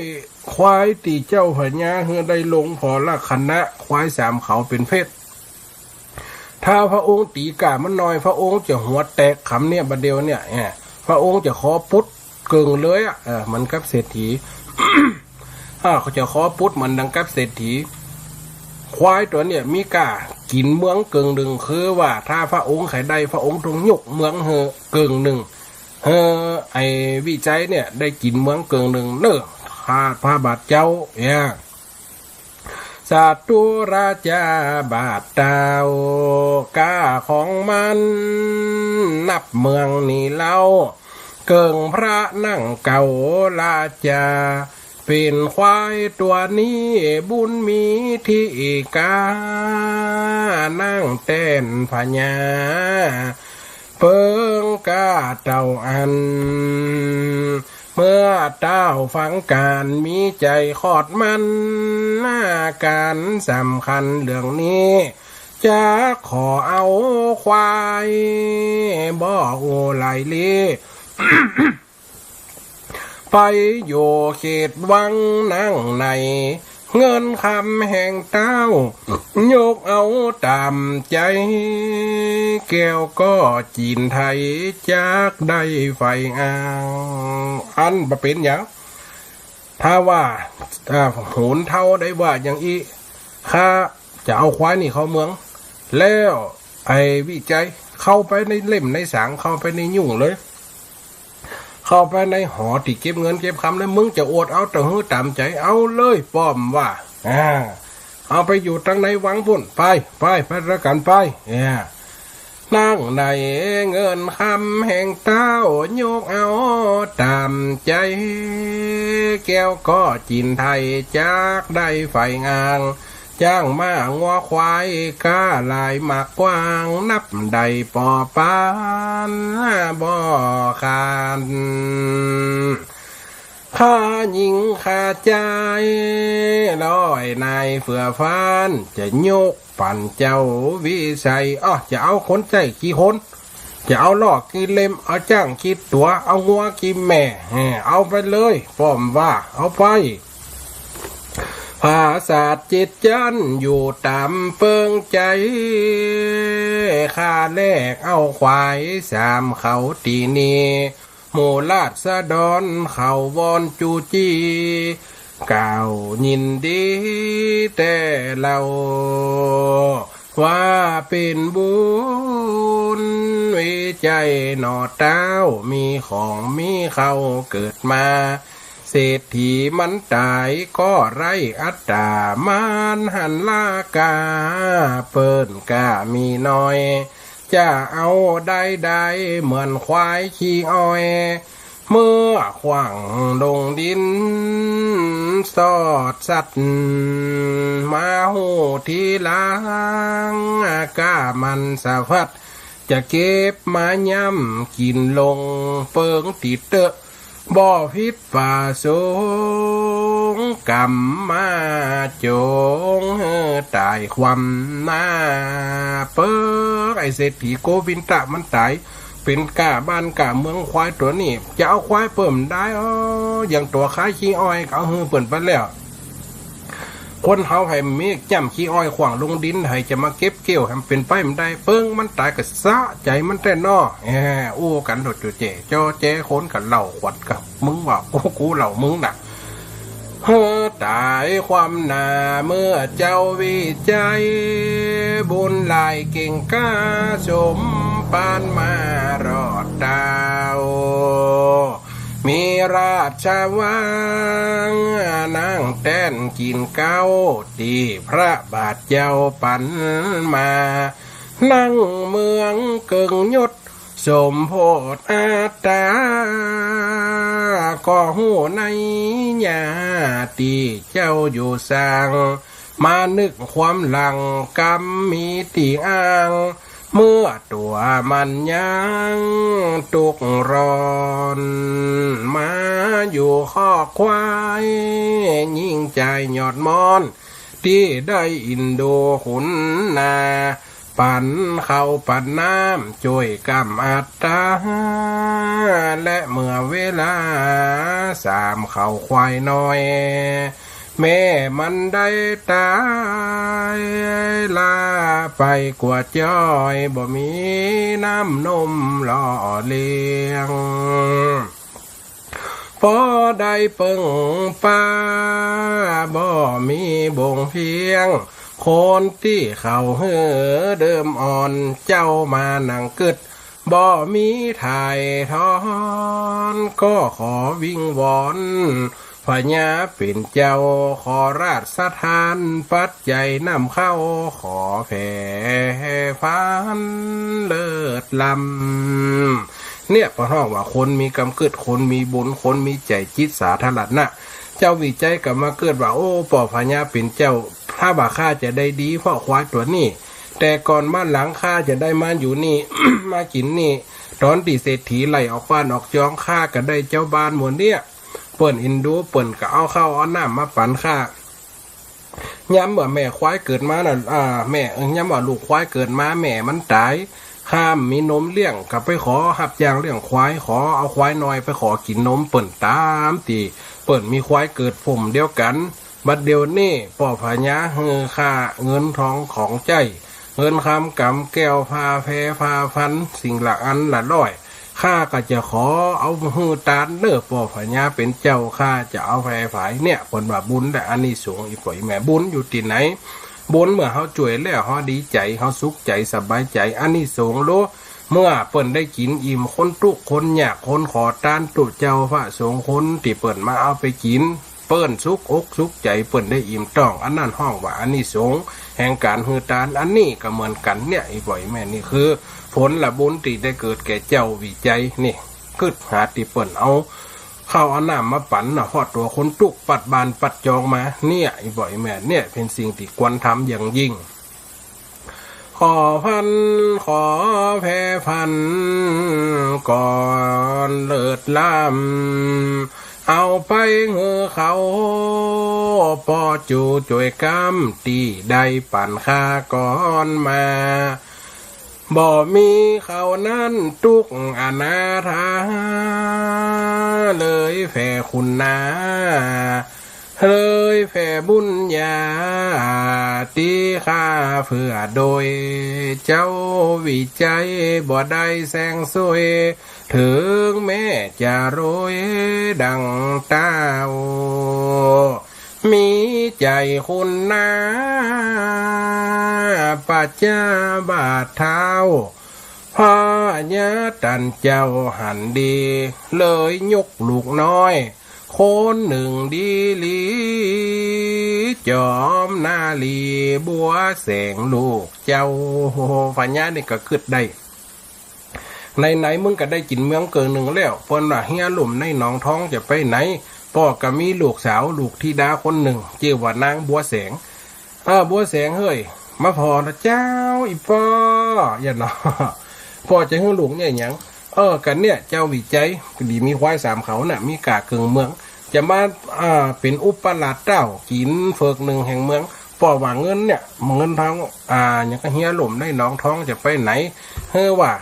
ควายตี้เจ้าพญาหื้อได้ลงผอละคณะ ควายสามเขาเป๋นเพศ ถ้าพระองค์ตี๋ก้ามันน้อย พระองค์จะหัวแตก กำเนี่ย บัดเดี๋ยวเนี่ย เออ พระองค์จะคอปุดเกิ่งเลยอะ เออ เหมือนกับเศรษฐี อ่า เขาจะคอปุดเหมือนดังกับเศรษฐี ควายตั๋วเนี่ยมีก้ากิ๋นเมืองเกิ่งนึ่ง คือว่าถ้าพระองค์ใค่ได้ พระองค์ต้องยกเมืองหื้อเกิ่งนึ่ง หื้อไอ้วิชัยเนี่ยได้กิ๋นเมืองเกิ่งนึ่งเน่อ ข้าพระบาทเจ้า เนี่ย สาธุราจาบาทเต้า ก้าของมันนับเมืองนี้เล่า เกิ่งพระนั่งเก้าราจา เป๋นควายตั๋วนี้บุญมีตี้ก้า นั่งแต้นพญา เปิงก้าเต้าอั้น เมื่อเต้าฟังก๋านมีใจ๋ขอดมัน ก๋านสำคัญเรื่องนี้ จะขอเอาควาย บ่อู้หลายลี้ ไปอยู่เขตวังนางใน เงินคำแห่งเต้า ยกเอาต๋ามใจ๋ แก้วก็จิ๋นไทยจักได้ใฝ่อ้าง อันบ่เป๋นหยัง ถ้าว่า อ่า โหนเฒ่าได้ว่าอย่างอี้ ข้าจะเอาควายนี่เข้าเมือง แล้วไอ้วิชัยเข้าไปในเล่มในสาง เข้าไปในยุ่งเลย เข้าไปในหอตี้เก็บเงินเก็บคำเลย มึงจะอวดเอาเต้าหื้อต๋ามใจ๋ เอาเลย ป้อมว่า อ่า เอาไปอยู่ตังในวังปุ้น ไป ไป ไปละกั๋น ไป เนี่ย นางในเงินคำแห่งเต้า ยกเอาต๋ามใจ๋ แก้วก็จิ๋นไทยจักได้ใฝ่อ้าง จ้างม้างัวควาย ก้าหลายมากกว้าง นับได้ปอปานบ่ขาด ข้าหญิงข้าจาย ร้อยนายเฟื่อฟ้าน จะยกปั๋นเจ้าวิชัย อ้อ จะเอาคนใจ๊กี่คน จะเอาล่อกี่เล่ม เอาจ้างกี่ตั๋ว เอางัวกี่แม่ แห่ เอาไปเลย ป้อมว่า เอาไป ผาสาทเจ็ดจั๊นอยู่ต๋ามเปิงใจ๋ ข้าแลกเอาควายสามเขาตี้นี้ หมู่ราษฎรเขาวอนจู้จี้ กล่าวยินดีแต๊เล่า ว่าเป๋นบุญวิชัยหน่อเต้า มีของมีเค้าเกิดมา เศรษฐีมันต๋ายก็ไร้อัตต๋า มานหันลากา เปิ้นก้ามีน้อย จะเอาได้ได้เหมือนควายขี้อ้อย เมื่อขว้างลงดิน สอดสัตว์มาฮู้ทีหลัง ก้ามันสะพัด จะเก็บมาย่ำกิ๋นลง เปิงตี้เต๊อะ บ่ผิดประสงค์ ก๋ำมาจ๋งหื้อต๋ายคว่ำหน้า เปิง ไอ้เศรษฐีโกวินทะมันต๋าย เป๋นก้าบ้านก้าเมืองควายตั๋วนี้ จะเอาควายเปิ้นบ่ได้ อ้อ อย่างตั๋วคล้ายขี้อ้อยก็เอาหื้อเปิ้นไปแล้ว คนเฮาใผมีจ้ำขี้อ้อยขว้างลงดิน ใผจะมาเก็บเกี่ยว ใผเป๋นไปบ่ได้ เปิงมันต๋ายก็สะใจ๋มันแต๊เนาะ แหม อู้กั๋นโดดโจเจ จอแจคนก็เล่าขวัญกับมึงว่า กู กูเล่ามึงน่ะ หื้อต๋ายคว่ำหน้าเมื่อเจ้าวิชัย บุญหลายเก่งกล้าสมปานมารอดเต้า มีราชวังนั่งแต้นกิ๋นเก๊า ตี้พระบาทเจ้าปั๋นมา นั่งเมืองเกิ่งยศ สมโพธิอัตตา ก็ฮู้ในยาตี้เจ้าอยู่สร้าง มานึกความหลังกำมีตี้อ้าง เมื่อตั๋วมันยังตุ๊กร้อน มาอยู่คอกควาย ยิ่งใจ๋ยอดมอน ตี้ได้อินดูขุนนา ปั๋นข้าวปั๋นน้ำจ้วยกำอัตตา และเมื่อเวลาสามข้าวควายน้อย แม่มันได้ต๋าย ลาไปกว่าจ้อย บ่มีน้ำนมหล่อเลี้ยง ปอได้เปิ้งปา บ่มีบ่งเพียง คนตี้เขาหื้อเดิมอ่อน เจ้ามานั่งกึ๊ด บ่มีถ่ายถอน ก็ขอวิงวอน พญาเป๋นเจ้า ขอราชทานปัจจัยนำเข้า ขอแผ่ฝันเลิศล้ำ เนี่ย เปิ้นฮ้องว่าคนมีกำกึ๊ด คนมีบุญ คนมีใจ๋จิตสาธารณะ เจ้าวิชัยก็มากึ๊ดว่า โอ้ ป้อพญาเป๋นเจ้า ถ้าว่าข้าจะได้ดีเพราะควายตั๋วนี้ แต่ก่อนมาหลังข้าจะได้มาอยู่นี่ มากิ๋นนี่ ต๋อนตี้เศรษฐีไล่ออกบ้านออกจอง ข้าก็ได้เจ้าบ้านหมู่เนี่ย เปิ้นอินดู เปิ้นก็เอาข้าวเอาน้ำมาปั๋นข้า ยามว่าแม่ควายเกิดมาน่ะ อ่า แม่ เอ่อ ยามว่าลูกควายเกิดมา แม่มันต๋าย ข้าบ่มีนมเลี้ยง ก็ไปขอฮับจ้างเลี้ยงควาย ขอเอาควายน้อยไปขอกิ๋นนมเปิ้นต๋ามตี้เปิ้นมีควายเกิดพ่วมเดียวกั๋น บัดเดี๋ยวนี้ป้อพญาหื้อข้าเงินทองของใจ๊ เงินคำก๋ำแก้ว ผ้าแพรผ้าฟัน สิ่งละอันละร้อย ข้าก็จะขอเอาหื้อตานเน่อ ป้อพญาเป๋นเจ้า ข้าจะเอาแผ่ผาย เนี่ย เปิ้นว่าบุญและอานิสงส์ อี่ป้ออี่แม่ บุญอยู่ตี้ไหน บุญเมื่อเฮาจ้วยแล้ว เฮาดีใจ๋ เฮาสุขใจ๋ สบายใจ๋ อานิสงส์โล เมื่อเปิ้นได้กิ๋นอิ่ม คนตุ๊กข์คนยาก คนขอตาน ตุ๊เจ้าพระสงฆ์ คนตี้เปิ้นมาเอาไปกิ๋น เปิ้นสุขอกสุขใจ๋ เปิ้นได้อิ่มต๊อง อันนั้นฮ้องว่าอานิสงส์แห่งก๋านหื้อตาน อันนี้ก็เหมือนกั๋นเนี่ย อี่ป้ออี่แม่ นี่คือผลบุญตี้ได้เกิดแก่เจ้าวิชัย นี่ กึ๊ดหาตี้เปิ้นเอาข้าวเอาน้ำมาปั๋นน่ะ เพราะตั๋วคนตุ๊กข์ปัดบ้านปัดจองมา เนี่ย อี่ป้ออี่แม่ เนี่ยเป๋นสิ่งตี้ควรทำอย่างยิ่ง ขอพัน ขอแผ่พันก่อนเลิศล้ำ เอาไปหื้อเขา ป้อจูจ้วยกำ ตี้ได้ปั๋นข้าก่อนมา บ่มีเขานั้นตุ๊กข์อนาถา เลยแผ่คุณนา เลยแผ่บุญญา ตี้ข้าเผื่อโดย เจ้าวิชัยบ่ได้แสงสวย เถิงแม้จะรวยดังเต้า มีใจ๋คุณนา ประจาบาทเท้า พญาตันเจ้าหันดี เลยยกลูกน้อย คนนึ่งดีหลี จอมนารีบัวแสงลูกเจ้า พญานี่ก็กึ๊ดได้ ไหนๆ มึงก็ได้กิ๋นเมืองเกิ่งนึ่งแล้ว เปิ้นว่าเฮียลุ่มในหนองทองจะไปไหน ป้อก็มีลูกสาวลูกธิดาคนนึ่ง จื้อว่านางบัวแสง เออ บัวแสงเฮ้ย มาผ่อนะเจ้า อี่ป้อ อย่าเนาะ ป้อจะหื้อลูกเนี่ยหยัง เออ กั๋นเนี่ย เจ้าวิชัย ดีมีควายสามเขาน่ะ มีก้าเกิ่งเมือง จะมา อ่า เป๋นอุปราชเต้า กิ๋นเฟือกนึ่งแห่งเมือง ป้อว่าเงินเนี่ย เงินทอง อ่า หยังก็เฮียลุ่มในหนองทองจะไปไหน เฮ้อว่า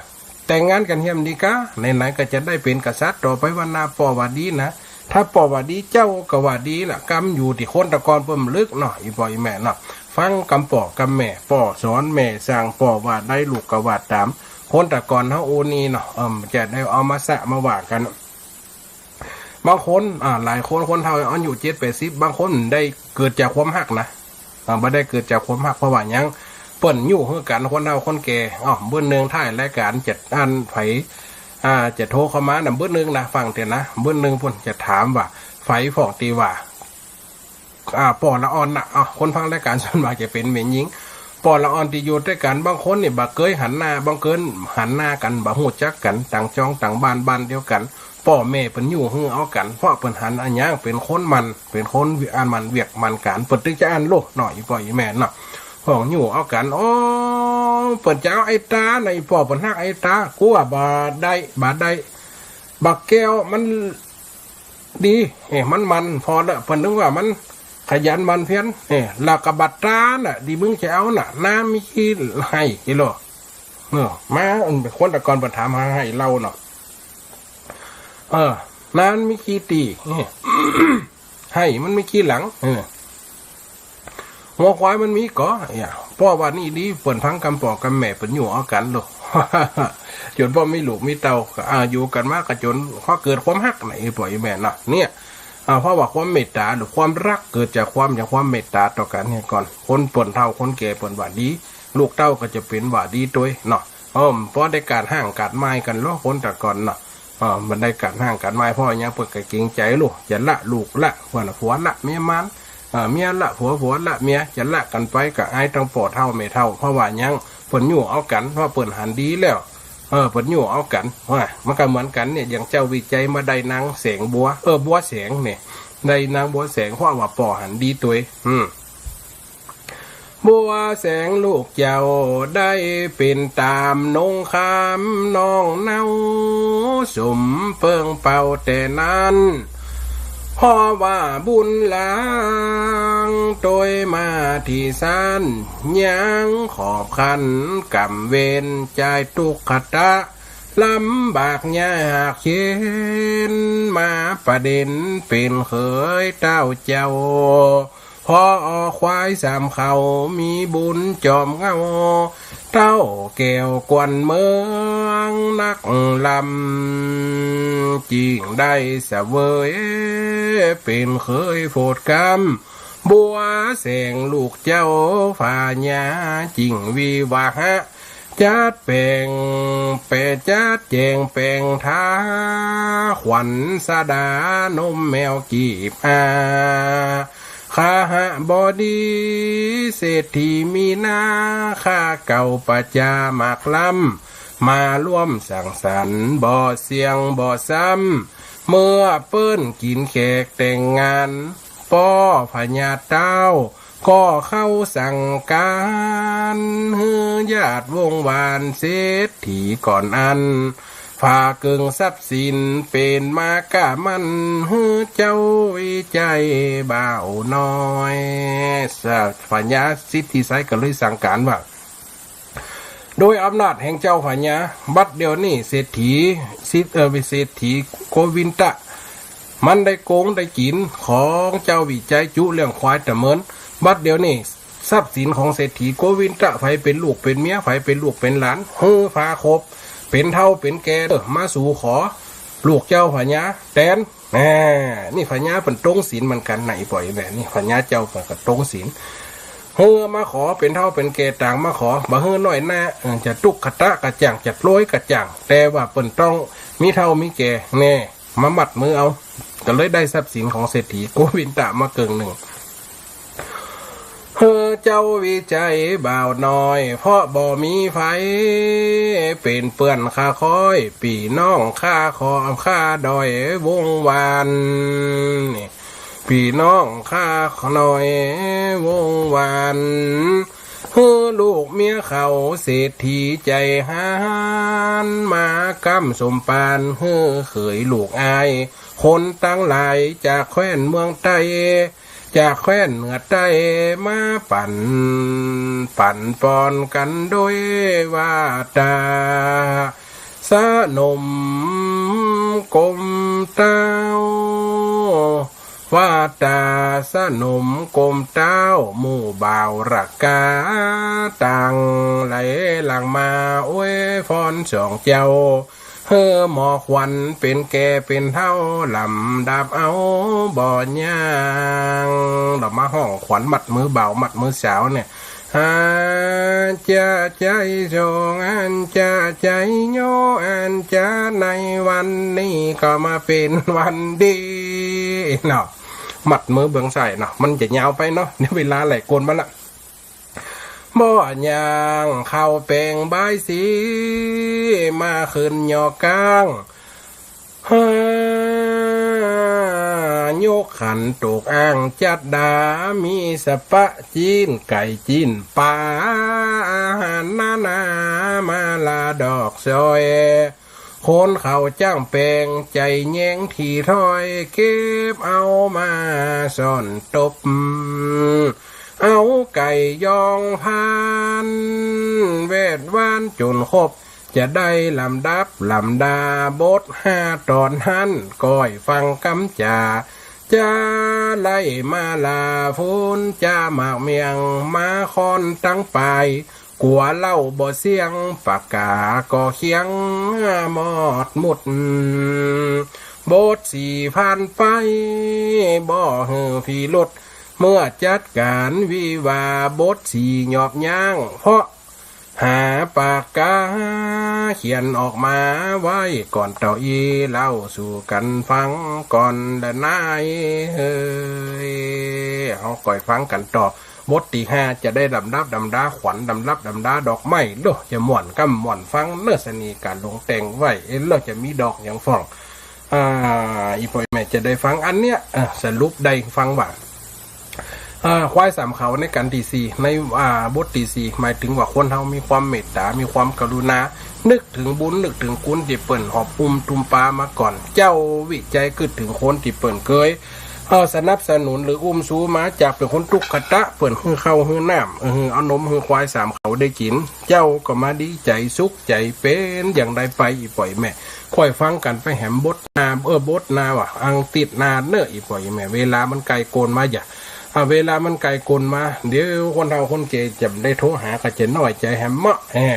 แต่งงานกั๋นเหียมดีกา ไหนๆ ก็จะได้เป๋นกษัตริย์ต่อไปวันหน้า ป้อว่าดีนะ ถ้าป้อว่าดีเจ้าก็ว่าดีละ กำอยู่ตี้คนตะก่อนเปิ้นลึกเนาะ อี่ป้ออี่แม่เนาะ ฟังกำป้อกำแม่ ป้อสอนแม่สั่ง ป้อว่าใดลูกก็ว่าต๋าม คนตะก่อนเฮาอู้นี้เนาะ เอิ่ม จะได้เอามาสะมาว่ากั๋น บางคน อ่า หลายคน คนเฒ่าอายุเจ็ดแปดสิบ บางคนได้เกิดจากความฮักนะ อ่า บ่ได้เกิดจากความฮัก เพราะว่าหยัง เปิ้นยุหื้อกั๋น คนเฒ่าคนแก่ อ้อ เบิ่นนึ่งท้ายรายก๋านจะอันไผ อ่า จะโทรเข้ามานะ เบิ่นนึ่งนะ ฟังเต๊อะนะ เบิ่นนึ่งเปิ้นจะถามว่า ใผพ่องตี้ว่า อ่า ป้อละอ่อนน่ะ อ้าว คนฟังรายก๋านส่วนมากจะเป๋นแม่ญิง ป้อละอ่อนตี้อยู่ตวยกั๋น บางคนนี่บ่เกยหันหน้า บังเกิญหันหน้ากั๋น บ่ฮู้จักกั๋น ต่างจ้องต่างบ้าน บ้านเดียวกั๋น ป้อแม่เปิ้นอยู่หื้อเอากั๋น เพราะเปิ้นหันอะหยังเป๋นคนหมั่น เป๋นคนอันหมั่นเวียกหมั่นก๋าน เปิ้นตึงจะอั้นโลดเนาะ อี่ป้ออี่แม่เนาะ พ่องอยู่เอากั๋น โอ้ เปิ้นจะเอาไอ้ต๋านะ อี่ป้อเปิ้นฮักไอ้ต๋า กั๋วบ่ได้ บ่ได้ บ่าแก้วมันดี เอ๊ะ มันหมั่นผ่อละ เปิ้นนึกว่ามันขยันหมั่นเพียร เอ๊ะ แล้วก็บ่าต๋าน่ะ ตี้มึงจะเอาน่ะ น้ำมีขี้ไฮ่ กิโล เนาะ มา อันเป๋นคนตะก่อนเปิ้นถามหาไฮ่เหล้าเนาะ เออ น้ำมีขี้ตี้ เอ๊ะ ไฮ่มันมีขี้หลัง เออ งัวควายมันมีก่อ เอ๊ะ ป้อว่านี่ดี เปิ้นฟังกำป้อกำแม่เปิ้นอยู่เอากั๋นโลด จ๋นป้อมีลูกมีเต้า ก็ อ่า อยู่กั๋นมาก็จ๋น พอเกิดความฮักน่ะ อี่ป้ออี่แม่เนาะ เนี่ย อ่า เพราะว่าความเมตต๋าหรือความฮักเกิดจากความ จากความเมตต๋าต่อกั๋นเหียก่อน คนเปิ้นเฒ่าคนแก่เปิ้นว่าดี ลูกเต้าก็จะเป๋นว่าดีตวยเนาะ เออ บ่ได้ก๋านฮ้างก๋านหมายกั๋นลอ คนตะก่อนเนาะ เออ บ่ได้ก๋านฮ้างก๋านหมาย เพราะหยัง เปิ้นก็เกรงใจ๋ลูก จะละลูกละผัว ผัวละเมียมัน เออ เมียละผัว ผัวละเมีย จะละกั๋นไปก็อายตังป้อเฒ่าแม่เฒ่า เพราะว่าหยัง เปิ้นอยู่เอากั๋น เพราะเปิ้นหันดีแล้ว เออ เปิ้นอยู่เอากั๋น ว่า มันก็เหมือนกั๋นเนี่ย อย่างเจ้าวิชัยมาได้นางแสงบัว เออ บัวแสงเนี่ย ได้นางบัวแสง เพราะว่าป้อหันดีตวย อืม บัวแสงลูกเจ้าได้เป๋นต๋ามนงคำน้องเนา สมเปิงเป่าแต่นั้น เพราะว่าบุญหลางตวยมาตี้สัน ยังขอบขันก๋รรมเวร จ่ายตุ๊กขะตะ ลำบากยากเข็ญ มาประเด็นเป๋นเขยเต้าเจ้า พอออกควายสามเขา มีบุญจอมเงา เต้าแก้วกวนเมืองนักลำ จิ่งได้เสวยเป๋นเขยโผดกำ บัวแสงลูกเจ้าฝาญา จิ่งวิวาหะ จัดแป๋ง แป๋งจัดแจ๋งแป๋งทา ขวัญสะดานมแมวกีบอา คหบดีเศรษฐีมีนา ข้าเก่าประจาหมากลำ มาร่วมสังสรรค์บ่เสี้ยงบ่ซ้ำ เมื่อเปิ้นกิ๋นแขกแต่งงาน ป้อพญาเต้า ก็เข้าสั่งก๋าน หื้อญาติวงศ์วานเศรษฐีก่อนอัน ฝากเกิ่งทรัพย์สินเป๋นมากามัน หื้อเจ้าวิชัยบ่าวน้อย พญาสิทธิไชยก็เลยสั่งก๋านว่า โดยอำนาจแห่งเจ้าพญา บัดเดี๋ยวนี้เศรษฐี สิทธิ เอ่อ เศรษฐีโกวินทะ มันได้โกงได้กิ๋นของเจ้าวิชัยจุเลี้ยงควายตะเมิน บัดเดี๋ยวนี้ทรัพย์สินของเศรษฐีโกวินทะ ใผเป๋นลูกเป๋นเมีย ใผเป๋นลูกเป๋นหลาน หื้อพาคบ เป๋นเฒ่าเป๋นแก่ เออ มาสู่ขอลูกเจ้าพญาแตน แหม นี่พญาเปิ้นตรงศีลเหมือนกั๋นนะ อี่ป้ออี่แม่ นี่พญาเจ้าเปิ้นก็ตรงศีล หื้อมาขอเป๋นเฒ่าเป๋นแก่ต่างมาขอ บ่หื้อน้อยหน้า เออ จะตุ๊กขะตะก็จ่าง จะโปยก็จ่าง แต่ว่าเปิ้นต้องมีเฒ่ามีแก่แน่ มามัดมือเอา ก็เลยได้ทรัพย์สินของเศรษฐีโกวินทะมาเกิ่งนึ่ง หื้อเจ้าวิชัยบ่าวน้อย เพราะบ่มีใผ เป๋นเปื้อนข้าคอย ปี้น้องข้าขอ ข้าด้อยวงศ์วาน นี่ ปี้น้องข้าน้อยวงศ์วาน หื้อลูกเมียเขาเศรษฐีใจ๋หาน มาก้ำสมปาน หื้อเขยลูกอาย คนตังหลายจากแคว้นเมืองใต้ จากแคว้นเหนือใต้ มาปั๋น ปั๋นปอนกั๋นโดยวาตา สนมกรมเต้า วาตาสนมกรมเต้า หมู่บ่าวระกา ต่างไหลหลั่งมาอวยพรสองเจ้า หื้อหมอขวัญเป๋นแก่เป๋นเฒ่า ลำดับเอาบ่ยาง เฮามาฮ้องขวัญมัดมือบ่าวมัดมือสาวเนี่ย อันจะใจ้สอง อันจะใจ้ย่อ อันจะในวันนี้ก็มาเป๋นวันดีเนาะ มัดมือเบื้องซ้ายเนาะ มันจะยาวไปเนาะ เดี๋ยวเวลาไหลโกนมาละ บ่ยางเข้าแปงบายสี มาขึ้นยอก้าง ยกขันโตกอ้างจัดดา มีสะปะจีนไก่จีนป๋า อาหารนานามาลาดอกซอย คนเขาจ้างแปงใจ๋แยงถี่ถ้อย เก็บเอามาซ่อนตบ เอาไก่ยองพาน แวดวานจ๋นครบ จะได้ลำดับลำดา บทห้าต๋อนหั้น ก้อยฟังกำจ๋า จะไล่มาลาฟูน จะหมากเมี่ยงมาค่อนตังป๋าย กั๋วเหล้าบ่เสี้ยง ปากก๋าก็เคี้ยง มอดมุด บทสี่ผ่านไป บ่หื้อพิรุธ เมื่อจัดก๋านวิวาห์ บทสี่หยอบยั้ง เพราะหาปากก๋า เขียนออกมาไว้ก่อนเต้าอี้ เล่าสู่กั๋นฟังก่อนละนายเฮย เฮาก้อยฟังกั๋นต่อ บทตี้ห้า จะได้ลำดับลำดาขวัญ ลำดับลำดาดอกไม้ โล จะม่วนกำม่วนฟังเน่อ เสน่ห์ก๋านหลงแต่งไว้ เอ๊ะ โล จะมีดอกหยังฟ้อง อ่า อี่ป้ออี่แม่จะได้ฟังอันเนี้ย อ่า สรุปได้ฟังว่า อ่า ควายสามเขาในกัณฑ์ตี้สี่ ใน อ่า บทตี้สี่ หมายเถิงว่าคนเฮามีความเมตต๋า มีความกรุณา นึกเถิงบุญ นึกเถิงคุณตี้เปิ้นหอบอุ้มตุ้มปามาก่อน เจ้าวิจัยกึ๊ดเถิงคนตี้เปิ้นเกย เอ่อ สนับสนุนหรืออุ้มซูมาจากเป๋นคนตุ๊กขะตะ เปิ้นหื้อข้าวหื้อน้ำ เออ หื้อเอานมหื้อควายสามเขาได้กิ๋น เจ้าก็มาดีใจ๋สุขใจ๋ เป๋นอย่างใดไป อี่ป้ออี่แม่ ค่อยฟังกั๋นไปแหมบทหน้า เออ บทหน้าว่ะ อังติดหน้าเน่อ อี่ป้ออี่แม่ เวลามันใก้โกนมาอย่า อ่ะ เวลามันใก้โกนมา เดี๋ยวคนเฒ่าคนแก่จะได้โทรหา ก็จะน้อยใจ๋แหมเนาะ แหม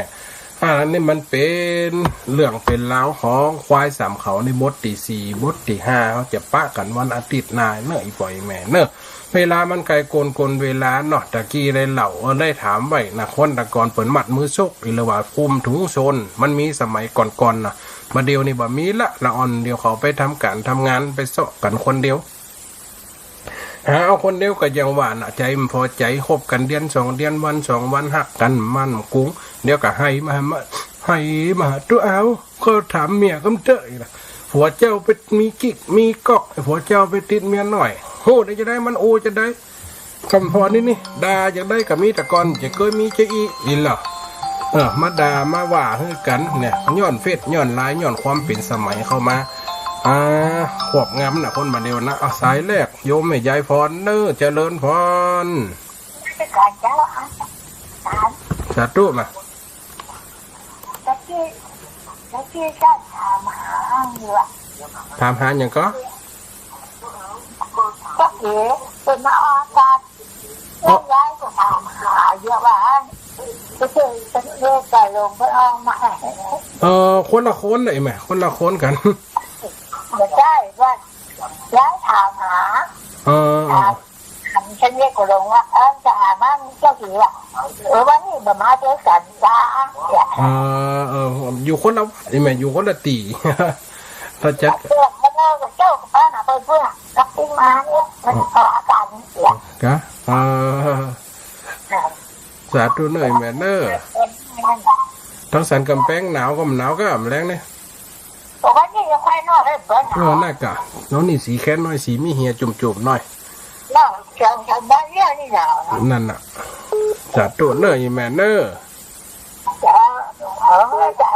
อ่า นี่มันเป๋นเรื่องเป๋นราวของควายสามเขาในบทตี้สี่ บทตี้ห้า เฮาจะปะกั๋นวันอาทิตย์หน้าเน่อ อี่ป้ออี่แม่เน่อ เวลามันใก้โกน โกนเวลาเนาะ ตะกี้ได้เล่า เออ ได้ถามไว้นะ คนตะก่อนเปิ้นมัดมือซก หรือว่าคลุมถุงโซน มันมีสมัยก่อนๆ น่ะ บ่าเดี่ยวนี้บ่มีละ ละอ่อน เดี๋ยวเขาไปทำก๋านทำงาน ไปเซาะกั๋นคนเดียว หาเอาคนเดียวก็ยังว่าน่ะ ใจ๋บ่พอใจ๋ คบกั๋นเดือนสองเดือน วันสองวัน ฮักกั๋นมั่นกุง เดี๋ยวก็ไห้มา มา ไห้มา ตุ๊ เอา ก็ถามเมียกำเต๊อะอีกละ ผัวเจ้าไปมีกิ๊กมีก๊อก ผัวเจ้าไปติดเมียน้อย ฮู้ได้จะใด มันโอจะใด กำพอนี่นี่ ด่าจะใดก็มี ตะก่อนจะเกยมีจะอี้ อีหละ เออ มาด่ามาว่าหื้อกั๋นเนี่ย ย้อนเฟซ ย้อนไลน์ ย้อนความเป๋นสมัยเข้ามา อ่า ควบงำน่ะ คนบ่าเดี่ยวนะ เอาสายแรก โยมแม่ยายพรเน่อ เจริญพร สาธุมา ตะกี้ ตะกี้ก็ถามหาอยู่อะ ถามหาหยังก็ ก็เอ๋ เปิ้นมาออกอากาศ เอ้า แล้วยายก็ถามหาอยู่ว่า ไปเจอกันเองก็ลงไปเอามาให้ เอ่อ คนละคนเลยแม่ คนละคนกั๋น บ่ใจ้ว่ายายถามหา เออ ถาม ฉันเรียกก็ลงว่า เออ จะหาบ้านเจ้าสีอะ เออ วันนี้บ่มาเจอกั๋นจ้า เนี่ย เออ เออ อยู่คนละวัดนี่แม่ อยู่คนละตี้ ถ้าจัด เพื่อน แล้วก็เจ้ากับป้าน่ะไปเพื่อน กับที่มาเนี่ย มันขออาการเสีย กะ เออ ค่ะ สาธุเน่อแม่เน่อ เออ ทางสันกำแพงหนาวก็หนาวก็แมลงเนี่ย บอกว่านี่ยังค่อยนอกให้เปิ้น เออ น่ากะ น้องนี่สีแค้นน้อย สีมีเหียจุ่มๆ น้อย นอกเชียงชาวบ้านเนี่ยนี่หนาว นั่นน่ะ สาธุเน่ออีแม่เน่อ จ้า เออ จ้า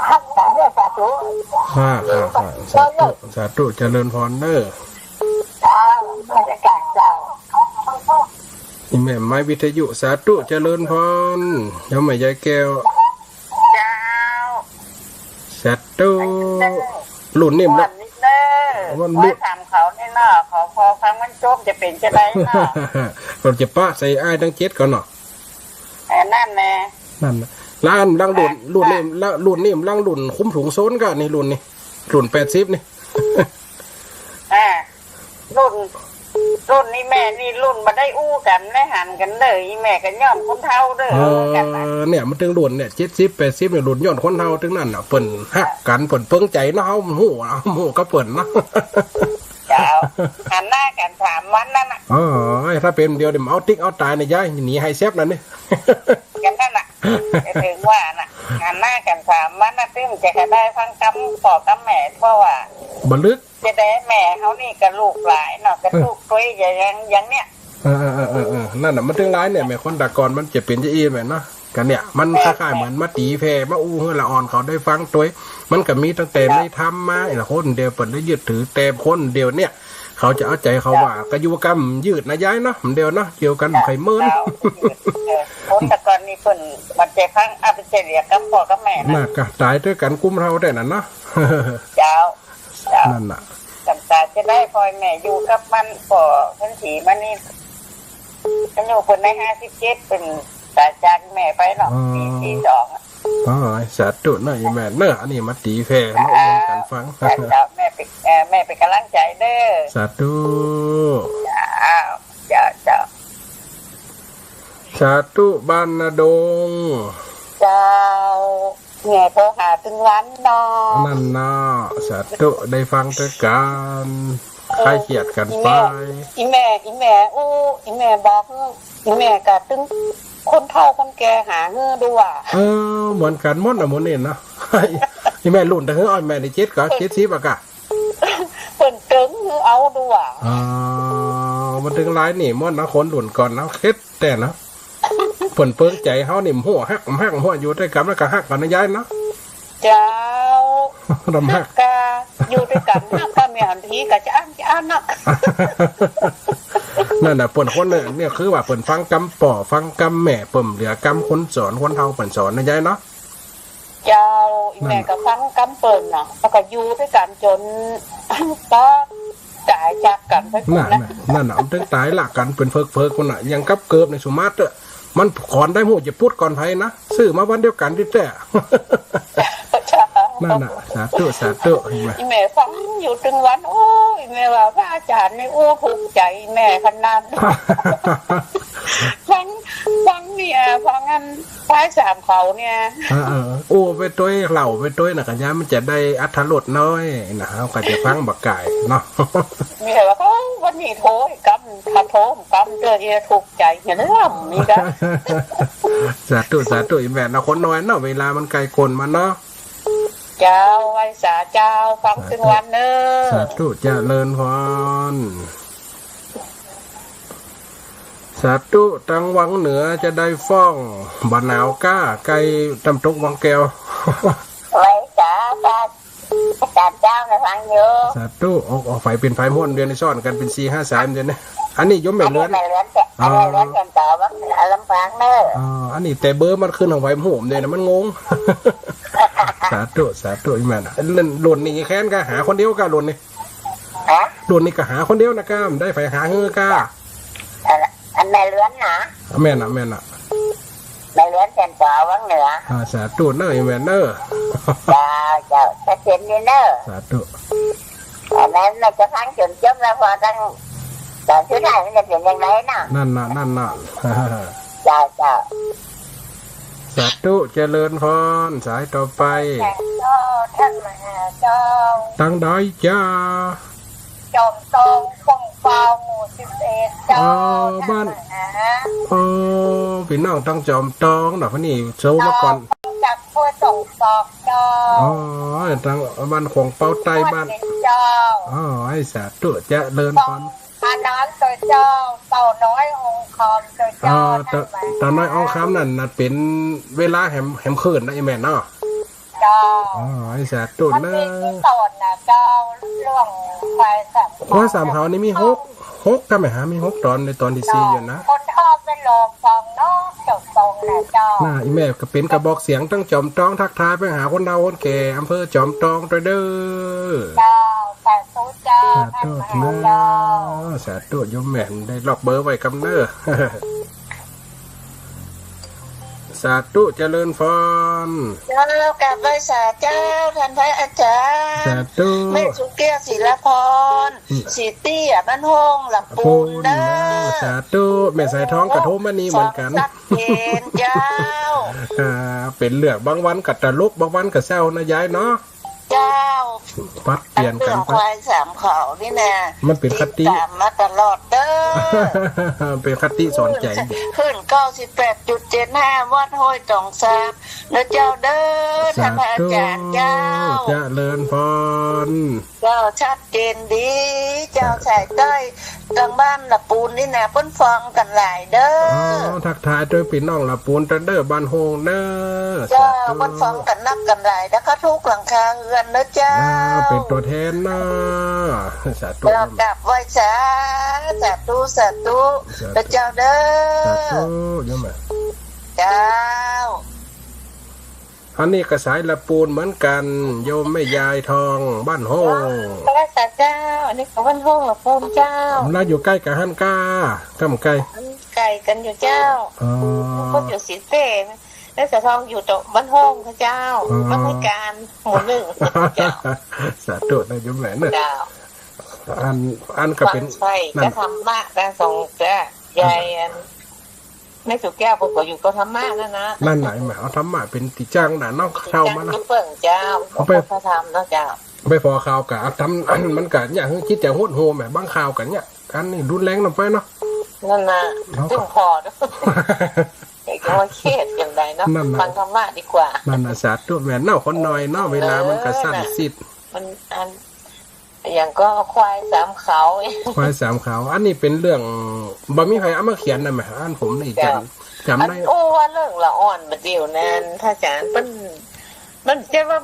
ฮักษาเนี่ย สาธุ ค่ะ ค่ะ ค่ะ สาธุ สาธุ เจริญพรเน่อ จ้า มาจากเจ้า อีแม่ไม้วิทยุ สาธุ เจริญพร โยมแม่ยายแก้ว เจ้า สาธุ รุ่นนิ่มละ วันนี้เนอะ วันนี้ ว่าถามเขาเนี่ยเนาะ เขาพอฟังมันจบจะเป๋นจะไดเนาะ เขาจะปะใส่อ้ายตังเจ็ดก่อนเนาะ เออ นั่นแหละ นั่นน่ะ แล้วอันหลังรุ่น อ่ะ รุ่นนี้ อ่ะ แล้วรุ่นนี้หลังรุ่นคลุมถุงโซนก่ะนี่ รุ่นนี้ รุ่นแปดสิบนี่ อ่า รุ่น รุ่นนี้แม่นี่รุ่นบ่ได้อู้กั๋น ได้หันกั๋นเด้อ อีแม่ก็ย้อนคนเฒ่าเด้อ เออ ว่ากั๋นน่ะ เนี่ย มันเถิงรุ่นเนี่ย เจ็ดสิบ แปดสิบ เนี่ย รุ่นย้อนคนเฒ่าตึงนั้นน่ะ เปิ้นฮักกั๋น เปิ้นเปิงใจ๋เนาะ เฮาฮู้ เฮาฮู้กับเปิ้นเนาะ เจ้า หันหน้ากั๋นสามวันนั่นน่ะ เออ ถ้าเป๋นเดี๋ยวนี้มันเอาติ๊กเอาต๋ายเนี่ย ยายหนีไห้แซบนั่นนี่ กั๋นนั่นน่ะ เถิงว่าน่ะ หันหน้ากั๋นสามวันน่ะ ตึงจะได้ฟังกำป้อกำแม่ เพราะว่า บ่ลึก จะได้แม่เฮานี่ก็ลูกหลายเนาะ ก็ เออ ลูกตวยอย่าง อย่างเนี้ย เออ เออ นั่นน่ะ มันเถิงหลายเนี่ย แม่คนตะก่อนมันจะเป๋นจะอี้แม่นเนาะ ก็เนี่ย มัน แม่ คล้ายๆ เหมือนมาตี๋แผ่ มาอู้หื้อละอ่อนเขาได้ฟังตวย มันก็มีตั้งแต่ เจ้า ในธรรมมา ไอ้คนเดียวเปิ้นได้ยึดถือ แต่คนเดี๋ยวเนี่ย เขาจะเอาใจ๋เขาว่า เจ้า ก็อยู่กำยืดนะยายเนาะ เดี๋ยวเนาะ เกี่ยวกั๋น เจ้า ใค่เมิน เจ้า เออ คนตะก่อนนี่เปิ้นมันจะฟัง อ่ะ เปิ้นจะเหลือกำป้อกำแม่นะ น่ะ ก็ต๋ายตวยกั๋นกุ้มเฮาได้น่ะเนาะ เจ้า เจ้า นั่นน่ะ จำต๋ายจะได้ปล่อยแม่อยู่กับมัน ป้อเพิ่นเสียมานี่ อายุเปิ้นได้ห้าสิบเจ็ด เปิ้นต๋ายจากแม่ไปเนาะ อ๋อ ปี๋สี่สองอะ อ๋อ สาธุเนาะ อีแม่เนาะ อันนี้มาตี๋แผ่ มาอู้กั๋นฟัง เจ้า เจ้า แม่เป๋น เอ่อ แม่เป๋นก๋ำลังใจ๋เด้อ สาธุ เจ้า เจ้า เจ้า สาธุ บ้านนาดง เจ้า แม่โทรหาตึงวันเนาะ นั่นเนาะ สาธุ ได้ฟังตวยกั๋น เออ คลายเครียดกั๋นไป อีแม่ อีแม่อู้ อีแม่บอก อีแม่ก็ตึงคนเฒ่าคนแก่หาหื้อดูว่า เออ เหมือนกั๋นหมดน่ะหมู่นี่เนาะ อีแม่รุ่นเต้าหื้อ อ้อย แม่นี่เจ็ดก็ เจ็ดสิบอะกะ เปิ้นตึงหื้อเอาดูว่า อ๋อ มันตึงหลายนี่หมดนะ คนรุ่นก่อนเนาะ เข็ด แต่เนาะ เปิ้นเปิงใจ๋เฮานี่ หัวฮัก หัก หัวอยู่ตวยกั๋นแล้วก็ฮักกั๋นนะยายเนาะ เจ้า ลำฮัก ฮักกะอยู่ตวยกั๋น ฮักกะแม่นอันทีกะจะอั้น จะอั้นเนาะ นั่นน่ะ เปิ้นคนเนี่ย เนี่ยคือว่าเปิ้นฟังกำป้อ ฟังกำแม่ เปิ้นเหลือกำคนสอน คนเฒ่าเปิ้นสอนนะยายเนาะ เจ้า อีแม่ นั่นน่ะ ก็ฟังกำเปิ้นน่ะ แล้วก็อยู่ตวยกั๋นจ๋น ก็ต๋ายจากกั๋นไป นั่น นั่นน่ะ นั่นน่ะ มันตึงต๋ายละกั๋นเป๋นเผิกๆ พุ้นน่ะ อย่างกับเกิบในสุมาตรอะ มันขอนได้หมู่จะปุดก่อนใผนะ ซื้อมาวันเดียวกั๋นตี้แต๊ เจ้า นั่นน่ะ สาธุ สาธุ เห็นไหม อีแม่ฟังอยู่ตึงวัน โอ้ย แม่ว่าพระอาจ๋ารย์นี่อู้ถูกใจ๋แม่ขนาด ฟัง ฟังเนี่ย ฟังอัน พายสามเขาเนี่ย เออ เออ โอ้ ไปตวยเล่าไปตวยน่ะ ก็ยามมันจะได้อรรถรสน้อยน่ะ เฮาก็จะฟังบ่ไก่เนาะ มีแต่ว่าเขาวันนี้โทรกำ ถ้าโทรกำเจอเอียถูกใจ๋เห็นล่ำนี่ก็ สาธุ สาธุ อีแม่เนาะ คนน้อยเนาะ เวลามันใก้ก้นมันเนาะ เจ้า ไหว้สาเจ้า ฟังตึงวันเน้อ สาธุ เจริญพร สาธุ ตังวังเหนือจะได้ฟ้อง บ่หนาวก้า ใก้น้ำตกวังแก้ว ไหว้สา สา อาจ๋ารย์เจ้านะฟังอยู่ สาธุ ออก ออกไฟเป๋นไฟห้วนเดียวนี่ ซ้อนกั๋นเป๋นสี่ห้าสายเดียวนี่ อันนี้โยมแม่เรือน อันนี้แม่เรือนแก่น อ๋อ อันนี้แม่เรือนแก่นต่อวังเหนือลำปางเน้อ อ๋อ อันนี้แต่เบอร์มันขึ้นของไฟห้วนเดียวนะ มันงง สาธุ สาธุ อีแม่น่ะ รุ่น รุ่นนี้แค้นก็หาคนเดียวก้า รุ่นนี้ ฮะ รุ่นนี้ก็หาคนเดียวนะก้า บ่ได้ใผหาหื้อก้า อัน อันแม่เรือนนะ แม่นน่ะ แม่นน่ะ แม่เรือนแก่นต่อวังเหนือ อ่า สาธุเน้อ อีแม่เน้อ เจ้า เจ้า จะเจ๋นดีเน้อ สาธุ อันนั้นน่ะจะฟังจ๋นจบแล้ว พอตั้งต๋อนสุดท้ายมันจะเป๋นอย่างไรน่ะ นั่นน่ะ นั่นน่ะ เจ้า เจ้า สาธุ เจริญพร สายต่อไป เจ้า ท่านมหาเจ้า ตังใดจ้า จอมตอง ข่วงเปา หมู่สิบเอ็ด เจ้า อ๋อ ท่าน บ้าน มหา อ๋อ ปี้น้องตังจอมตองเนาะ คนนี้โทรมาก่อน จากห้วยสองซอกเจ้า อ๋อ ตังบ้านข่วงเปาใต้บ้าน เจ้า อ๋อ ไอ้สาธุ เจริญพร อันนั้นตัวเจ้า เต่าน้อยองค์คำตัวเจ้า อ๋อ เต่า นั่นแหละ เต่าน้อยองค์คำนั่นน่ะ เป๋นเวลาแหม แหมคืนนะ อีแม่เนาะ เจ้า อ๋อ ไอ้สาธุ มันมี เน้อ ตี้สอนนะเจ้า เรื่องควายสาม ควายสามเขานี่มีหก หก ก็แม่หา มีหกต๋อน ในต๋อนตี้สี่อยู่นะ คนชอบไปลองฟังเนาะ จบตรงนะเจ้า น่ะ อีแม่ก็เป๋นกระบอกเสียงตังจอมตอง ทักทายไปหาคนเฒ่าคนแก่ อำเภอจอมตองตวยเด้อ เจ้า สาธุเจ้า สาธุ ท่านมหาเจ้า เน้อ สาธุ โยมแม่ได้ล็อกเบอร์ไว้กำเน้อ สาธุ เจริญพร เจ้า กราบไหว้สาเจ้า ท่านพระอาจ๋ารย์ สาธุ แม่สุเกี้ยว ศิลาพร อืม ศรีเตี้ย บ้านโฮ่ง ลำปูนเน้อ สาธุ แม่สายทองก็โทรมานี่เหมือนกั๋น สองสักเกณฑ์เจ้า อ่า เป๋นเรื่อง บางวันก็ตลก บางวันก็เศร้านะยายเนาะ เจ้า ปรับเปลี่ยนกั๋นไป เรื่องควายสามเขานี่นะ มันเป๋นคติ ติดต๋ามมาตลอดเด้อ เป๋นคติสอนใจ๋ คลื่นเก้าสิบแปดจุดเจ็ดห้า วัดห้วยต๋องซาบ นะเจ้าเด้อ สาธุ ท่านพระอาจ๋ารย์เจ้า เจริญพร เจ้า ชัดเจนดี เจ้า สายใต้ ตางบ้านละปูนนี่นะ เปิ้นฟังกั๋นหลายเด้อ อ๋อ ทักทายตวยปี้น้องละปูนเต้าเด้อ บ้านโฮงเน้อ เจ้า สาธุ เปิ้นฟังกั๋นนักกั๋นหลาย แล้วก็ทุกหลังคาเฮือนเน้อเจ้า อ่า เป๋นตั๋วแทนเนาะ สาธุ เจ้า กราบไหว้สา สาธุ สาธุ สาธุ พระเจ้าเด้อ สาธุ โยมแม่ เจ้า อันนี้ก็สายละปูนเหมือนกั๋น โยมแม่ยายทอง บ้านโฮง เจ้า นมัสก๋ารเจ้า อันนี้ก็บ้านโฮงละปูนเจ้า แล้วอยู่ใก้กั๋นหั้นก้า ก้ำไกล ไกลกั๋นอยู่เจ้า อ๋อ ก็อยู่ศรีเต้ แล้วสะทองอยู่ตรงบ้านโฮงเจ้า อ๋อ บ้านห้วยการ หมู่หนึ่ง เจ้า สาธุนะโยมแม่เน้อ เจ้า อัน อันก็เป๋น ฟังใส่ นั่น ก็ธรรมะ การส่งแก่ยายอัน แม่สุแก้วเปิ้นก็อยู่กับธรรมะนั่นนะ นั่นแหละ แม่ เอาธรรมะเป๋นตี้จั้งน่ะเนาะ ตี้จั้ง เฒ่ามานะ เปิ้นเจ้า เอาไป พระธรรมเนาะเจ้า ไปผ่อข่าวกะธรรมะ มันกะเนี่ย คือจิตจะหดหู่แม่ บางข่าวกะเนี่ย อันนี้รุนแรงนำไปเนาะ นั่นน่ะ เนาะ ซึ่งพอ เอกว่าเครียดอย่างใดเนาะ นั่นน่ะ ฟังธรรมะดีกว่า นั่นน่ะ สาธุแม่เนาะ คนหน่อยเนาะ เวลามันก็สั้นสิ้น มันอัน อย่างก็ควายสามเขา ควายสามเขา อันนี้เป๋นเรื่อง บ่มีใผเอามาเขียนนะแม่ อันผมนี่จ๋ำ เจ้า จ๋ำได้ อันอู้ว่าเรื่องละอ่อนบ่าเดี่ยวนั้น พระอาจ๋ารย์ เปิ้น มันจะว่า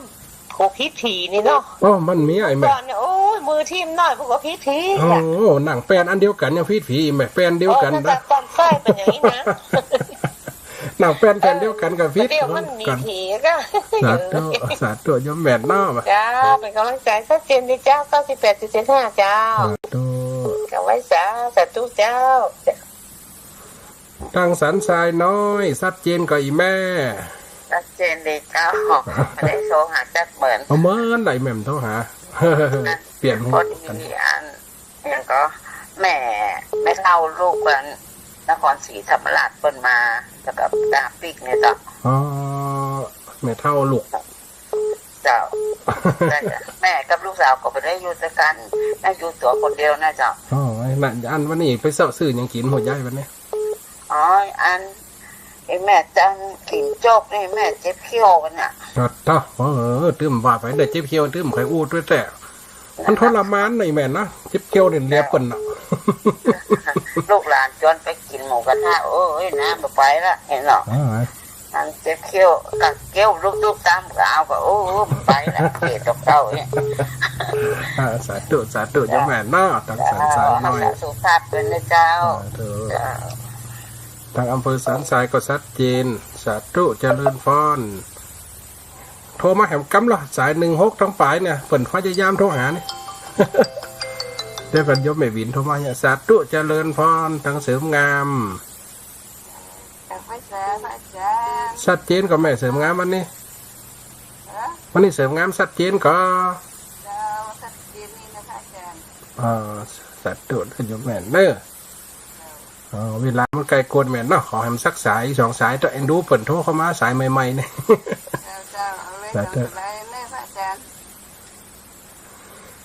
โอ้ ผิดผีนี่เนาะ อ๋อ มันมีไอ้แม่ ก่อนเนี่ย โอ้ย มือทิ่มหน้อย พวกก็ผิดผี โอ้ อะ นั่งแป้นอันเดียวกั๋นยังผิดผีแม่ แป้นเดียวกั๋น โอ้ นะ ถ้าต๋อนใส่เป๋นอย่างนี้นะ นั่งแป้นแผ่นเดียวกั๋นก็ผิด เดี๋ยวมันมีผีก็ สาธุ สาธุโยมแม่เนาะ เจ้า เป๋นก๋ำลังใจ๋ ชัดเจนดีเจ้า เก้าสิบแปดจุดเจ็ดห้า เจ้า สาธุ กราบไหว้สา สาธุเจ้า ตางสันทรายน้อย ชัดเจนก่ออี้แม่ ชัดเจนดีเจ้า บ่ได้โทรหาจักเหมือน เอาเหมือนใดแม่บ่โทรหา เปลี่ยนหู พอดีอัน อย่างก็แม่ แม่เฒ่าลูกอันนครศรีธรรมราชเปิ้นมา แล้วก็ตาปิ๊กเนี่ยเจ้า อ๋อ แม่เฒ่าลูก เจ้า แม่กับลูกสาวก็บ่ได้อยู่ตวยกั๋น แม่อยู่ตั๋วคนเดียวนะเจ้า อ๋อ ไอ้นั่น อันวันนี้ไปเซาะซื้อหยังกิ๋น หัวยายวันนี้ อ๋อ อัน ไอ้แม่จันกิ๋นโจ๊กนี่แม่เจ็บเขี้ยววันน่ะ ตัดเถาะ เออ ตึมว่าไปได้เจ็บเขี้ยว ตึมใค่อู้ตวยแต๊ มันทรมานนะไอ้แม่นะ เจ็บเขี้ยวนี่เลียเปิ้นน่ะ ลูกหลานจวนไปกิ๋นหมูกระทะ โอ้ย น้ำบ่ไปละ หันเนาะ อ่า อันเจ็บเขี้ยว กัดเกี้ยว ลูบๆ ต๋ามก็เอาก็ โอ้ บ่ไปละ เกลียดดอกเต้าเนี่ย อ่า สาธุ สาธุ โยมแม่เนาะ ตางสันทรายน้อย สาธุ สุขภาพเปิ้นนะเจ้า สาธุ เจ้า ตางอำเภอสันทรายก็ชัดเจน สาธุ เจริญพร โทรมาแหมกำละ สายหนึ่งหกตางป๋ายเนี่ย เปิ้นพยายามโทรหานี่ เดี๋ยวก่อน โยมแม่วินโทรมาเนี่ย สาธุ เจริญพร ตางเสริมงาม กราบไหว้สา พระอาจ๋ารย์ ชัดเจนก่อแม่เสริมงามวันนี้ ฮะ วันนี้เสริมงามชัดเจนก่อ เจ้า ชัดเจนนี่นะพระอาจ๋ารย์ อ่า สาธุนะโยมแม่เน้อ เจ้า เออ เวลามันใก้กวนแม่เนาะ ขอแหมสักสายสองสายเถาะ เอ็นดูเปิ้นโทรเข้ามาสายใหม่ๆ เนี่ย เจ้า เจ้า เอาเลย สาธุ ต๋ามสบายเลยพระอาจ๋ารย์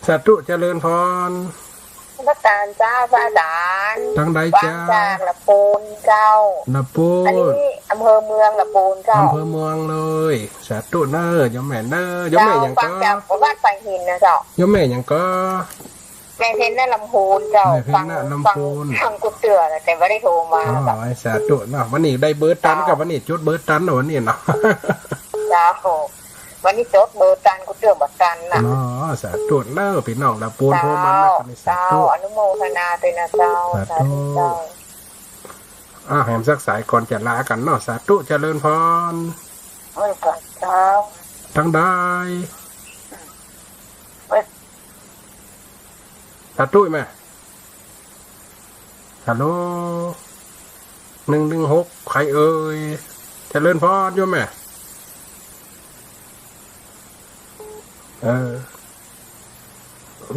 สาธุ เจริญพร นมัสก๋ารเจ้า พระอาจ๋ารย์ ตางใดเจ้า ฟังจากละปูนเจ้า ละปูน อันนี้อำเภอเมืองละปูนเจ้า อำเภอเมืองเลย สาธุเน้อ โยมแม่เน้อ โยมแม่หยังก่อ เจ้า ฟังจากวัดไผ่หินนะเจ้า โยมแม่หยังก่อ แม่เพ็ญณลำพูนเจ้า แม่เพ็ญณลำพูน ฟัง ฟัง ฟังกู้เตื้อ แต่บ่ได้โทรมา อ๋อ เจ้า สาธุเนาะ วันนี้ได้เบอร์ตันกับ วันนี้จดเบอร์ตันเนาะ วันนี้เนาะ เจ้า วันนี้จดเบอร์ตัน กู้เตื้อบ่ตันน่ะ เนาะ สาธุเน้อ ปี้น้องละปูนโทรมานะ เจ้า วันนี้สาธุ เจ้า อนุโมทนาตวยนะเจ้า สาธุ สาธุเจ้า อ่า แหมสักสายก่อนจะลากั๋นเนาะ สาธุ เจริญพร เออ เจ้า ตางใด เออ สาธุแม่ ฮัลโหล หนึ่งหนึ่งหก ใผเอ่ย เจริญพรโยมแม่ เออ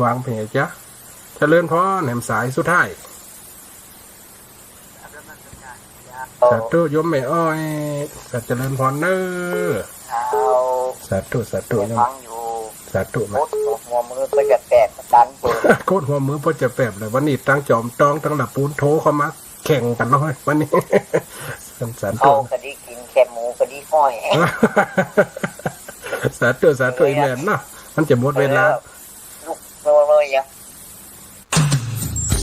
วางไปจ๊ะ เจริญพร แหมสายสุดท้าย สาธุโยมแม่อ้อย สาธุเจริญพรเน้อ เจ้า สาธุ สาธุโยม ฟังอยู่ สาธุ โคตรหัวมือก็จะแตกตันเปิด โคตรหัวมือก็จะแตกเลย วันนี้ตังจ๋อมตองตังละปูนโทเข้ามาแข่งกั๋นเลยวันนี้ สาธุ เขาก็ดีกิ๋นแคบหมูก็ดีห้อย สาธุ สาธุ อีแม่เนาะ มันจะหมดเวลา เออ